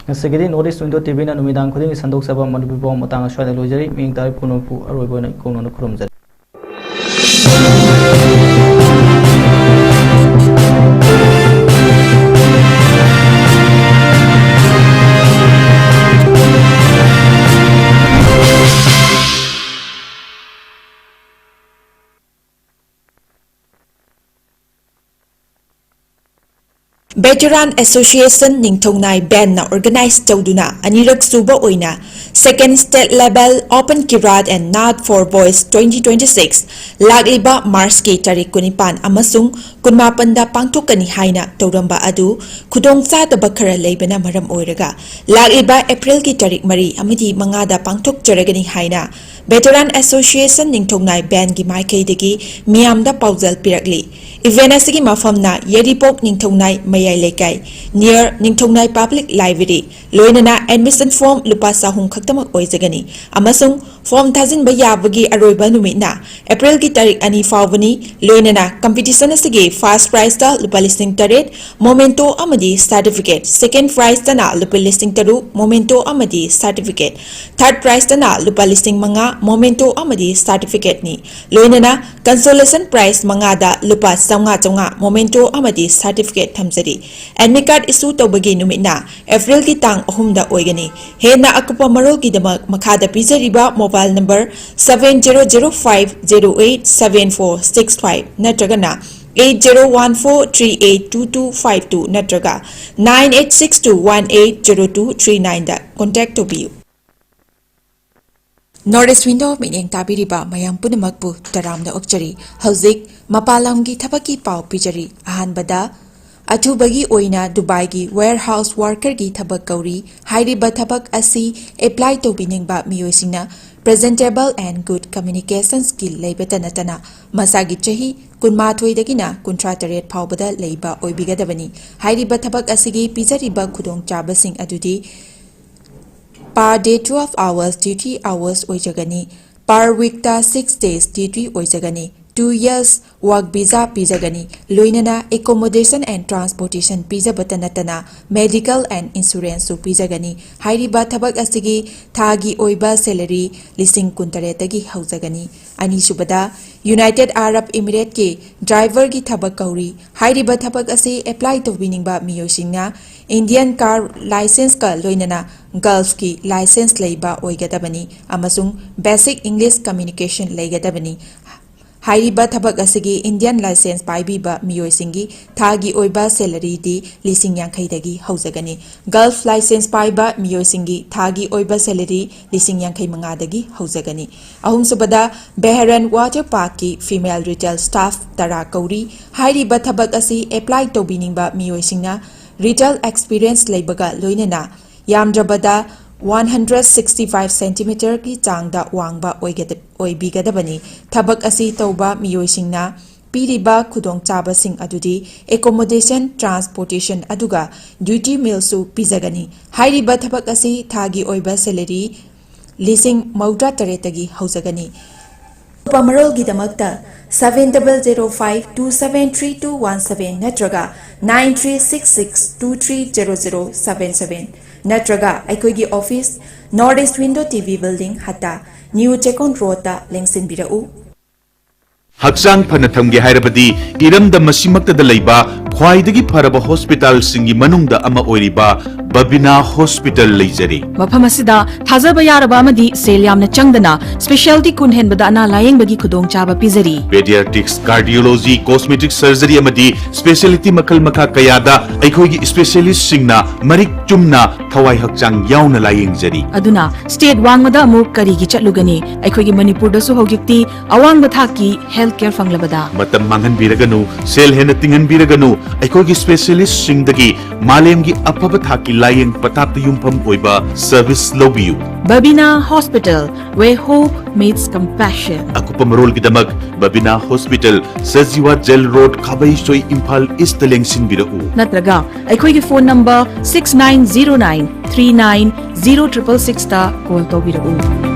ꯉꯁꯤꯒꯤꯗꯤ North East Window TVꯅ ꯅꯨꯃꯤꯗꯥꯡ ꯈꯨꯗꯤꯡꯒꯤ ꯁꯟꯗꯣꯛꯆꯕ ꯃꯅꯤꯄꯨꯔꯤ ꯄꯥꯎ ꯃꯇꯥꯡ ꯑꯁ꯭ꯋꯥꯏꯗ ꯂꯣꯏꯖꯔꯤ꯫ ꯃꯤꯌꯦꯡ ꯇꯥꯔꯤꯛ ꯄꯨꯝꯅꯃꯛꯄꯨ ꯑꯔꯣꯏꯕ ꯑꯣꯏꯅ ꯏꯀꯧꯅꯅ ꯈꯨꯔꯨꯝꯖꯔꯤ꯫ Veteran Association ꯅꯤꯡꯊꯧꯅꯥꯏ bandꯅ organize ꯇꯧꯗꯨꯅ ꯑꯅꯤꯔꯛ ꯁꯨꯕ ꯑꯣꯏꯅ Second State Level Open Kirat and Naad for Boys twenty twenty six ꯂꯥꯛꯂꯤꯕ Marchꯀꯤ ꯇꯥꯔꯤꯛ ꯀꯨꯟꯅꯤꯄꯥꯟ ꯑꯃꯁꯨꯡ ꯀꯨꯟꯃꯥꯄꯟꯗ ꯄꯥꯡꯊꯣꯛꯀꯅꯤ ꯍꯥꯏꯅ ꯇꯧꯔꯝꯕ ꯑꯗꯨ ꯈꯨꯗꯣꯡꯆꯥꯗꯕ ꯈꯔ ꯂꯩꯕꯅ ꯃꯔꯝ ꯑꯣꯏꯔꯒ ꯂꯥꯛꯂꯤꯕ Aprilꯒꯤ ꯇꯥꯔꯤꯛ ꯃꯔꯤ ꯑꯃꯗꯤ ꯃꯉꯥꯗ ꯄꯥꯡꯊꯣꯛꯆꯔꯒꯅꯤ ꯍꯥꯏꯅ Veteran Association ꯅꯤꯡꯊꯧꯅꯥꯏ bandꯒꯤ ꯃꯥꯏꯀꯩꯗꯒꯤ ꯃꯤꯌꯥꯝꯗ ꯄꯥꯎꯖꯦꯜ ꯄꯤꯔꯛꯂꯤ꯫ Event ꯑꯁꯤꯒꯤ ꯃꯐꯝꯅ ꯌꯥꯏꯔꯤꯄꯣꯛ ꯅꯤꯡꯊꯧꯅꯥꯏ ꯃꯌꯥꯏ ꯂꯩꯀꯥꯏ, near ꯅꯤꯡꯊꯧꯅꯥꯏ Public Library, ꯂꯣꯏꯅꯅ admission form ꯂꯨꯄꯥ ꯆꯍꯨꯝ ꯈꯛꯇꯃꯛ ꯑꯣꯏꯖꯒꯅꯤ ꯑꯃꯁꯨꯡ form ꯊꯥꯖꯤꯟꯕ ꯌꯥꯕꯒꯤ ꯑꯔꯣꯏꯕ ꯅꯨꯃꯤꯠꯅ Aprilꯒꯤ ꯇꯥꯔꯤꯛ ꯑꯅꯤ ꯐꯥꯎꯕꯅꯤ꯫ ꯂꯣꯏꯅꯅ competition ꯑꯁꯤꯒꯤ first prizeꯇ ꯂꯨꯄꯥ ꯂꯤꯁꯤꯡ ꯇꯔꯦꯠ memento ꯑꯃꯗꯤ certificate, second prizeꯇꯅ ꯂꯨꯄꯥ ꯂꯤꯁꯤꯡ ꯇꯔꯨꯛ memento ꯑꯃꯗꯤ certificate, third prizeꯇꯅ ꯂꯨꯄꯥ ꯂꯤꯁꯤꯡ ꯃꯉꯥ memento ꯑꯃꯗꯤ certificateꯅꯤ꯫ ꯂꯣꯏꯅꯅ consolation prize ꯃꯉꯥꯗ ꯂꯨꯄꯥ ꯆꯥꯝꯃꯉꯥ ꯆꯥꯝꯃꯉꯥ memento ꯑꯃꯗꯤ certificate ꯊꯝꯖꯔꯤ꯫ Admit card issue ꯇꯧꯕꯒꯤ ꯅꯨꯃꯤꯠꯅ Aprilꯒꯤ ꯇꯥꯡ ꯑꯍꯨꯝꯗ ꯑꯣꯏꯒꯅꯤ꯫ ꯍꯦꯟꯅ ꯑꯀꯨꯞꯄ ꯃꯔꯣꯜꯒꯤꯗꯃꯛ ꯃꯈꯥꯗ ꯄꯤꯖꯔꯤꯕ mobile number seven zero zero five zero eight seven four six five ꯅꯠꯇ꯭ꯔꯒꯅ eight zero one four three eight two two five two ꯅꯠꯇ꯭ꯔꯒ nine eight six two one eight zero two three nineꯗ contact ꯇꯧꯕꯤꯌꯨ꯫ North East Window ꯃꯤꯠꯌꯦꯡ ꯇꯥꯕꯤꯔꯤꯕ ꯃꯌꯥꯝ ꯄꯨꯝꯅꯃꯛꯄꯨ ꯇꯔꯥꯝꯅ ꯑꯣꯛꯆꯔꯤ꯫ ꯍꯧꯖꯤꯛ ꯃꯄꯥꯟ ꯂꯝꯒꯤ ꯊꯕꯛꯀꯤ ꯄꯥꯎ ꯄꯤꯖꯔꯤ꯫ ꯑꯍꯥꯟꯕꯗ, ꯑꯊꯨꯕꯒꯤ ꯑꯣꯏꯅ ꯗꯨꯕꯥꯏꯒꯤ warehouse workerꯒꯤ ꯊꯕꯛ ꯀꯧꯔꯤ꯫ ꯍꯥꯏꯔꯤꯕ ꯊꯕꯛ ꯑꯁꯤ apply ꯇꯧꯕꯤꯅꯤꯡꯕ ꯃꯤꯑꯣꯏꯁꯤꯡꯅ presentable and good communication skill ꯂꯩꯕꯇ ꯅꯠꯇꯅ ꯃꯁꯥꯒꯤ ꯆꯍꯤ ꯀꯨꯟꯃꯥꯊꯣꯏꯗꯒꯤꯅ ꯀꯨꯟꯊ꯭ꯔꯥ ꯇꯔꯦꯠ ꯐꯥꯎꯕꯗ ꯂꯩꯕ ꯑꯣꯏꯕꯤꯒꯗꯕꯅꯤ꯫ ꯍꯥꯏꯔꯤꯕ ꯊꯕꯛ ꯑꯁꯤꯒꯤ ꯄꯤꯖꯔꯤꯕ ꯈꯨꯗꯣꯡꯆꯥꯕꯁꯤꯡ ꯑꯗꯨꯗꯤ per day twelve hours duty hours ꯑꯣꯏꯖꯒꯅꯤ꯫ Per weekꯇ six days duty ꯑꯣꯏꯖꯒꯅꯤ꯫ Two years work visa ꯄꯤꯖꯒꯅꯤ꯫ ꯂꯣꯏꯅꯅ accommodation and transportation ꯄꯤꯖꯕꯇ ꯅꯠꯇꯅ medical and insuranceꯁꯨ ꯄꯤꯖꯒꯅꯤ꯫ ꯍꯥꯏꯔꯤꯕ ꯊꯕꯛ ꯑꯁꯤꯒꯤ ꯊꯥꯒꯤ ꯑꯣꯏꯕ salary ꯂꯤꯁꯤꯡ ꯀꯨꯟꯇꯔꯦꯠꯇꯒꯤ ꯍꯧꯖꯒꯅꯤ꯫ ꯑꯅꯤꯁꯨꯕꯗ, United Arab Emirateꯀꯤ driverꯒꯤ ꯊꯕꯛ ꯀꯧꯔꯤ꯫ ꯍꯥꯏꯔꯤꯕ ꯊꯕꯛ ꯑꯁꯤ apply ꯇꯧꯕꯤꯅꯤꯡꯕ ꯃꯤꯑꯣꯏꯁꯤꯡꯅ Indian car licenceꯀ ꯂꯣꯏꯅꯅ Gulfꯀꯤ license ꯂꯩꯕ ꯑꯣꯏꯒꯗꯕꯅꯤ ꯑꯃꯁꯨꯡ basic English communication ꯂꯩꯒꯗꯕꯅꯤ꯫ ꯍꯥꯏꯔꯤꯕ ꯊꯕꯛ ꯑꯁꯤꯒꯤ Indian license ꯄꯥꯏꯕꯤꯕ ꯃꯤꯑꯣꯏꯁꯤꯡꯒꯤ ꯊꯥꯒꯤ ꯑꯣꯏꯕ salaryꯗꯤ ꯂꯤꯁꯤꯡ ꯌꯥꯡꯈꯩꯗꯒꯤ ꯍꯧꯖꯒꯅꯤ꯫ Gulf license ꯄꯥꯏꯕ ꯃꯤꯑꯣꯏꯁꯤꯡꯒꯤ ꯊꯥꯒꯤ ꯑꯣꯏꯕ salary ꯂꯤꯁꯤꯡ ꯌꯥꯡꯈꯩ ꯃꯉꯥꯗꯒꯤ ꯍꯧꯖꯒꯅꯤ꯫ ꯑꯍꯨꯝꯁꯨꯕꯗ, Bahrain Water Parkꯀꯤ female retail staff ꯇꯔꯥ ꯀꯧꯔꯤ꯫ ꯍꯥꯏꯔꯤꯕ ꯊꯕꯛ ꯑꯁꯤ apply ꯇꯧꯕꯤꯅꯤꯡꯕ ꯃꯤꯑꯣꯏꯁꯤꯡꯅ retail experience ꯂꯩꯕꯒ ꯂꯣꯏꯅꯅ ꯌꯥꯝꯗ꯭ꯔꯕꯗ one hundred sixty five centimeterꯒꯤ ꯆꯥꯡꯗ ꯋꯥꯡꯕ ꯑꯣꯏꯒꯗ-, ꯑꯣꯏꯕꯤꯒꯗꯕꯅꯤ꯫ ꯊꯕꯛ ꯑꯁꯤ ꯇꯧꯕ ꯃꯤꯑꯣꯏꯁꯤꯡꯅ ꯄꯤꯔꯤꯕ ꯈꯨꯗꯣꯡꯆꯥꯕꯁꯤꯡ ꯑꯗꯨꯗꯤ accommodation, transportation ꯑꯗꯨꯒ duty mealꯁꯨ ꯄꯤꯖꯒꯅꯤ꯫ ꯍꯥꯏꯔꯤꯕ ꯊꯕꯛ ꯑꯁꯤ ꯊꯥꯒꯤ ꯑꯣꯏꯕ salary ꯂꯤꯁꯤꯡ ꯃꯧꯗ꯭ꯔꯥ ꯇꯔꯦꯠꯇꯒꯤ ꯍꯧꯖꯒꯅꯤ꯫ ꯑꯇꯣꯞꯄ ꯃꯔꯣꯜꯒꯤꯗꯃꯛꯇ seven double zero five two seven three two one seven ꯅꯠꯇ꯭ꯔꯒ nine three six six two three zero zero seven seven ꯅꯠꯇ꯭ꯔꯒ ꯑꯩꯈꯣꯏꯒꯤ office, North East Window TV Building, ꯍꯠꯇꯥ, New Chekon Roadꯇ ꯂꯦꯡꯁꯤꯟꯕꯤꯔꯛꯎ꯫ ꯍꯛꯆꯥꯡ ꯐꯅ ꯊꯝꯒꯦ ꯍꯥꯏꯔꯕꯗꯤ ꯏꯔꯝꯗꯝ ꯑꯁꯤꯃꯛꯇꯗ ꯂꯩꯕ ꯈ꯭ꯋꯥꯏꯗꯒꯤ ꯐꯔꯕ ꯍꯣꯁꯄꯤꯇꯥꯜꯁꯤꯡꯒꯤ ꯃꯅꯨꯡꯗ ꯑꯃ ꯑꯣꯏꯔꯤꯕ ꯕꯕꯤꯅꯥ ꯍꯣꯁꯄꯤꯇꯥꯜ ꯂꯩꯖꯔꯤ꯫ ꯃꯐꯝ ꯑꯁꯤꯗ ꯊꯥꯖꯕ ꯌꯥꯔꯕ ꯑꯃꯗꯤ ꯁꯦꯜ ꯌꯥꯝꯅ ꯆꯪꯗꯅ specialty ꯀꯨꯟ ꯍꯦꯟꯕꯗ ꯑꯅꯥ ꯂꯥꯌꯦꯡꯕꯒꯤ ꯈꯨꯗꯣꯡꯆꯥꯕ ꯄꯤꯖꯔꯤ꯫ Pediatrics, cardiology, cosmetic surgery ꯑꯃꯗꯤ specialty ꯃꯈꯜ ꯃꯈꯥ ꯀꯌꯥꯗ ꯑꯩꯈꯣꯏꯒꯤ specialistꯁꯤꯡꯅ ꯃꯔꯤꯛ ꯆꯨꯝꯅ ꯊꯋꯥꯏ ꯍꯛꯆꯥꯡ ꯌꯥꯎꯅ ꯂꯥꯌꯦꯡꯖꯔꯤ꯫ ꯑꯗꯨꯅ state ꯋꯥꯡꯃꯗ ꯑꯃꯨꯛ ꯀꯔꯤꯒꯤ ꯆꯠꯂꯨꯒꯅꯤ? ꯑꯩꯈꯣꯏꯒꯤ ꯃꯅꯤꯄꯨꯔꯗꯁꯨ ꯍꯧꯖꯤꯛꯇꯤ ꯑꯋꯥꯡꯕ ꯊꯥꯛꯀꯤ health care ꯐꯪꯂꯕꯗ꯫ ꯃꯇꯝ ꯃꯥꯡꯍꯟꯕꯤꯔꯒꯅꯨ, ꯁꯦꯜ ꯍꯦꯟꯅ ꯇꯤꯡꯍꯟꯕꯤꯔꯒꯅꯨ, ꯑꯩꯈꯣꯏꯒꯤ specialistꯁꯤꯡꯗꯒꯤ ꯃꯥꯂꯦꯝꯒꯤ ꯑꯐꯕ ꯊꯥꯛꯀꯤ ꯂꯥꯌꯦꯡ ꯄꯊꯥꯞꯇ ꯌꯨꯝꯐꯝ ꯑꯣꯏꯕ service ꯂꯧꯕꯤꯌꯨ꯫ Babina Hospital, where hope meets compassion. ꯑꯀꯨꯞꯄ ꯃꯔꯣꯜꯒꯤꯗꯃꯛ Babina hospital, Sajiwa jail road, Khabeisoi, Imphal east ꯂꯦꯡꯁꯤꯟꯕꯤꯔꯛꯎ꯫ ꯅꯠꯇ꯭ꯔꯒ ꯑꯩꯈꯣꯏꯒꯤ phone number six nine zero nine three nine zero triple sixꯇ call ꯇꯧꯕꯤꯔꯛꯎ꯫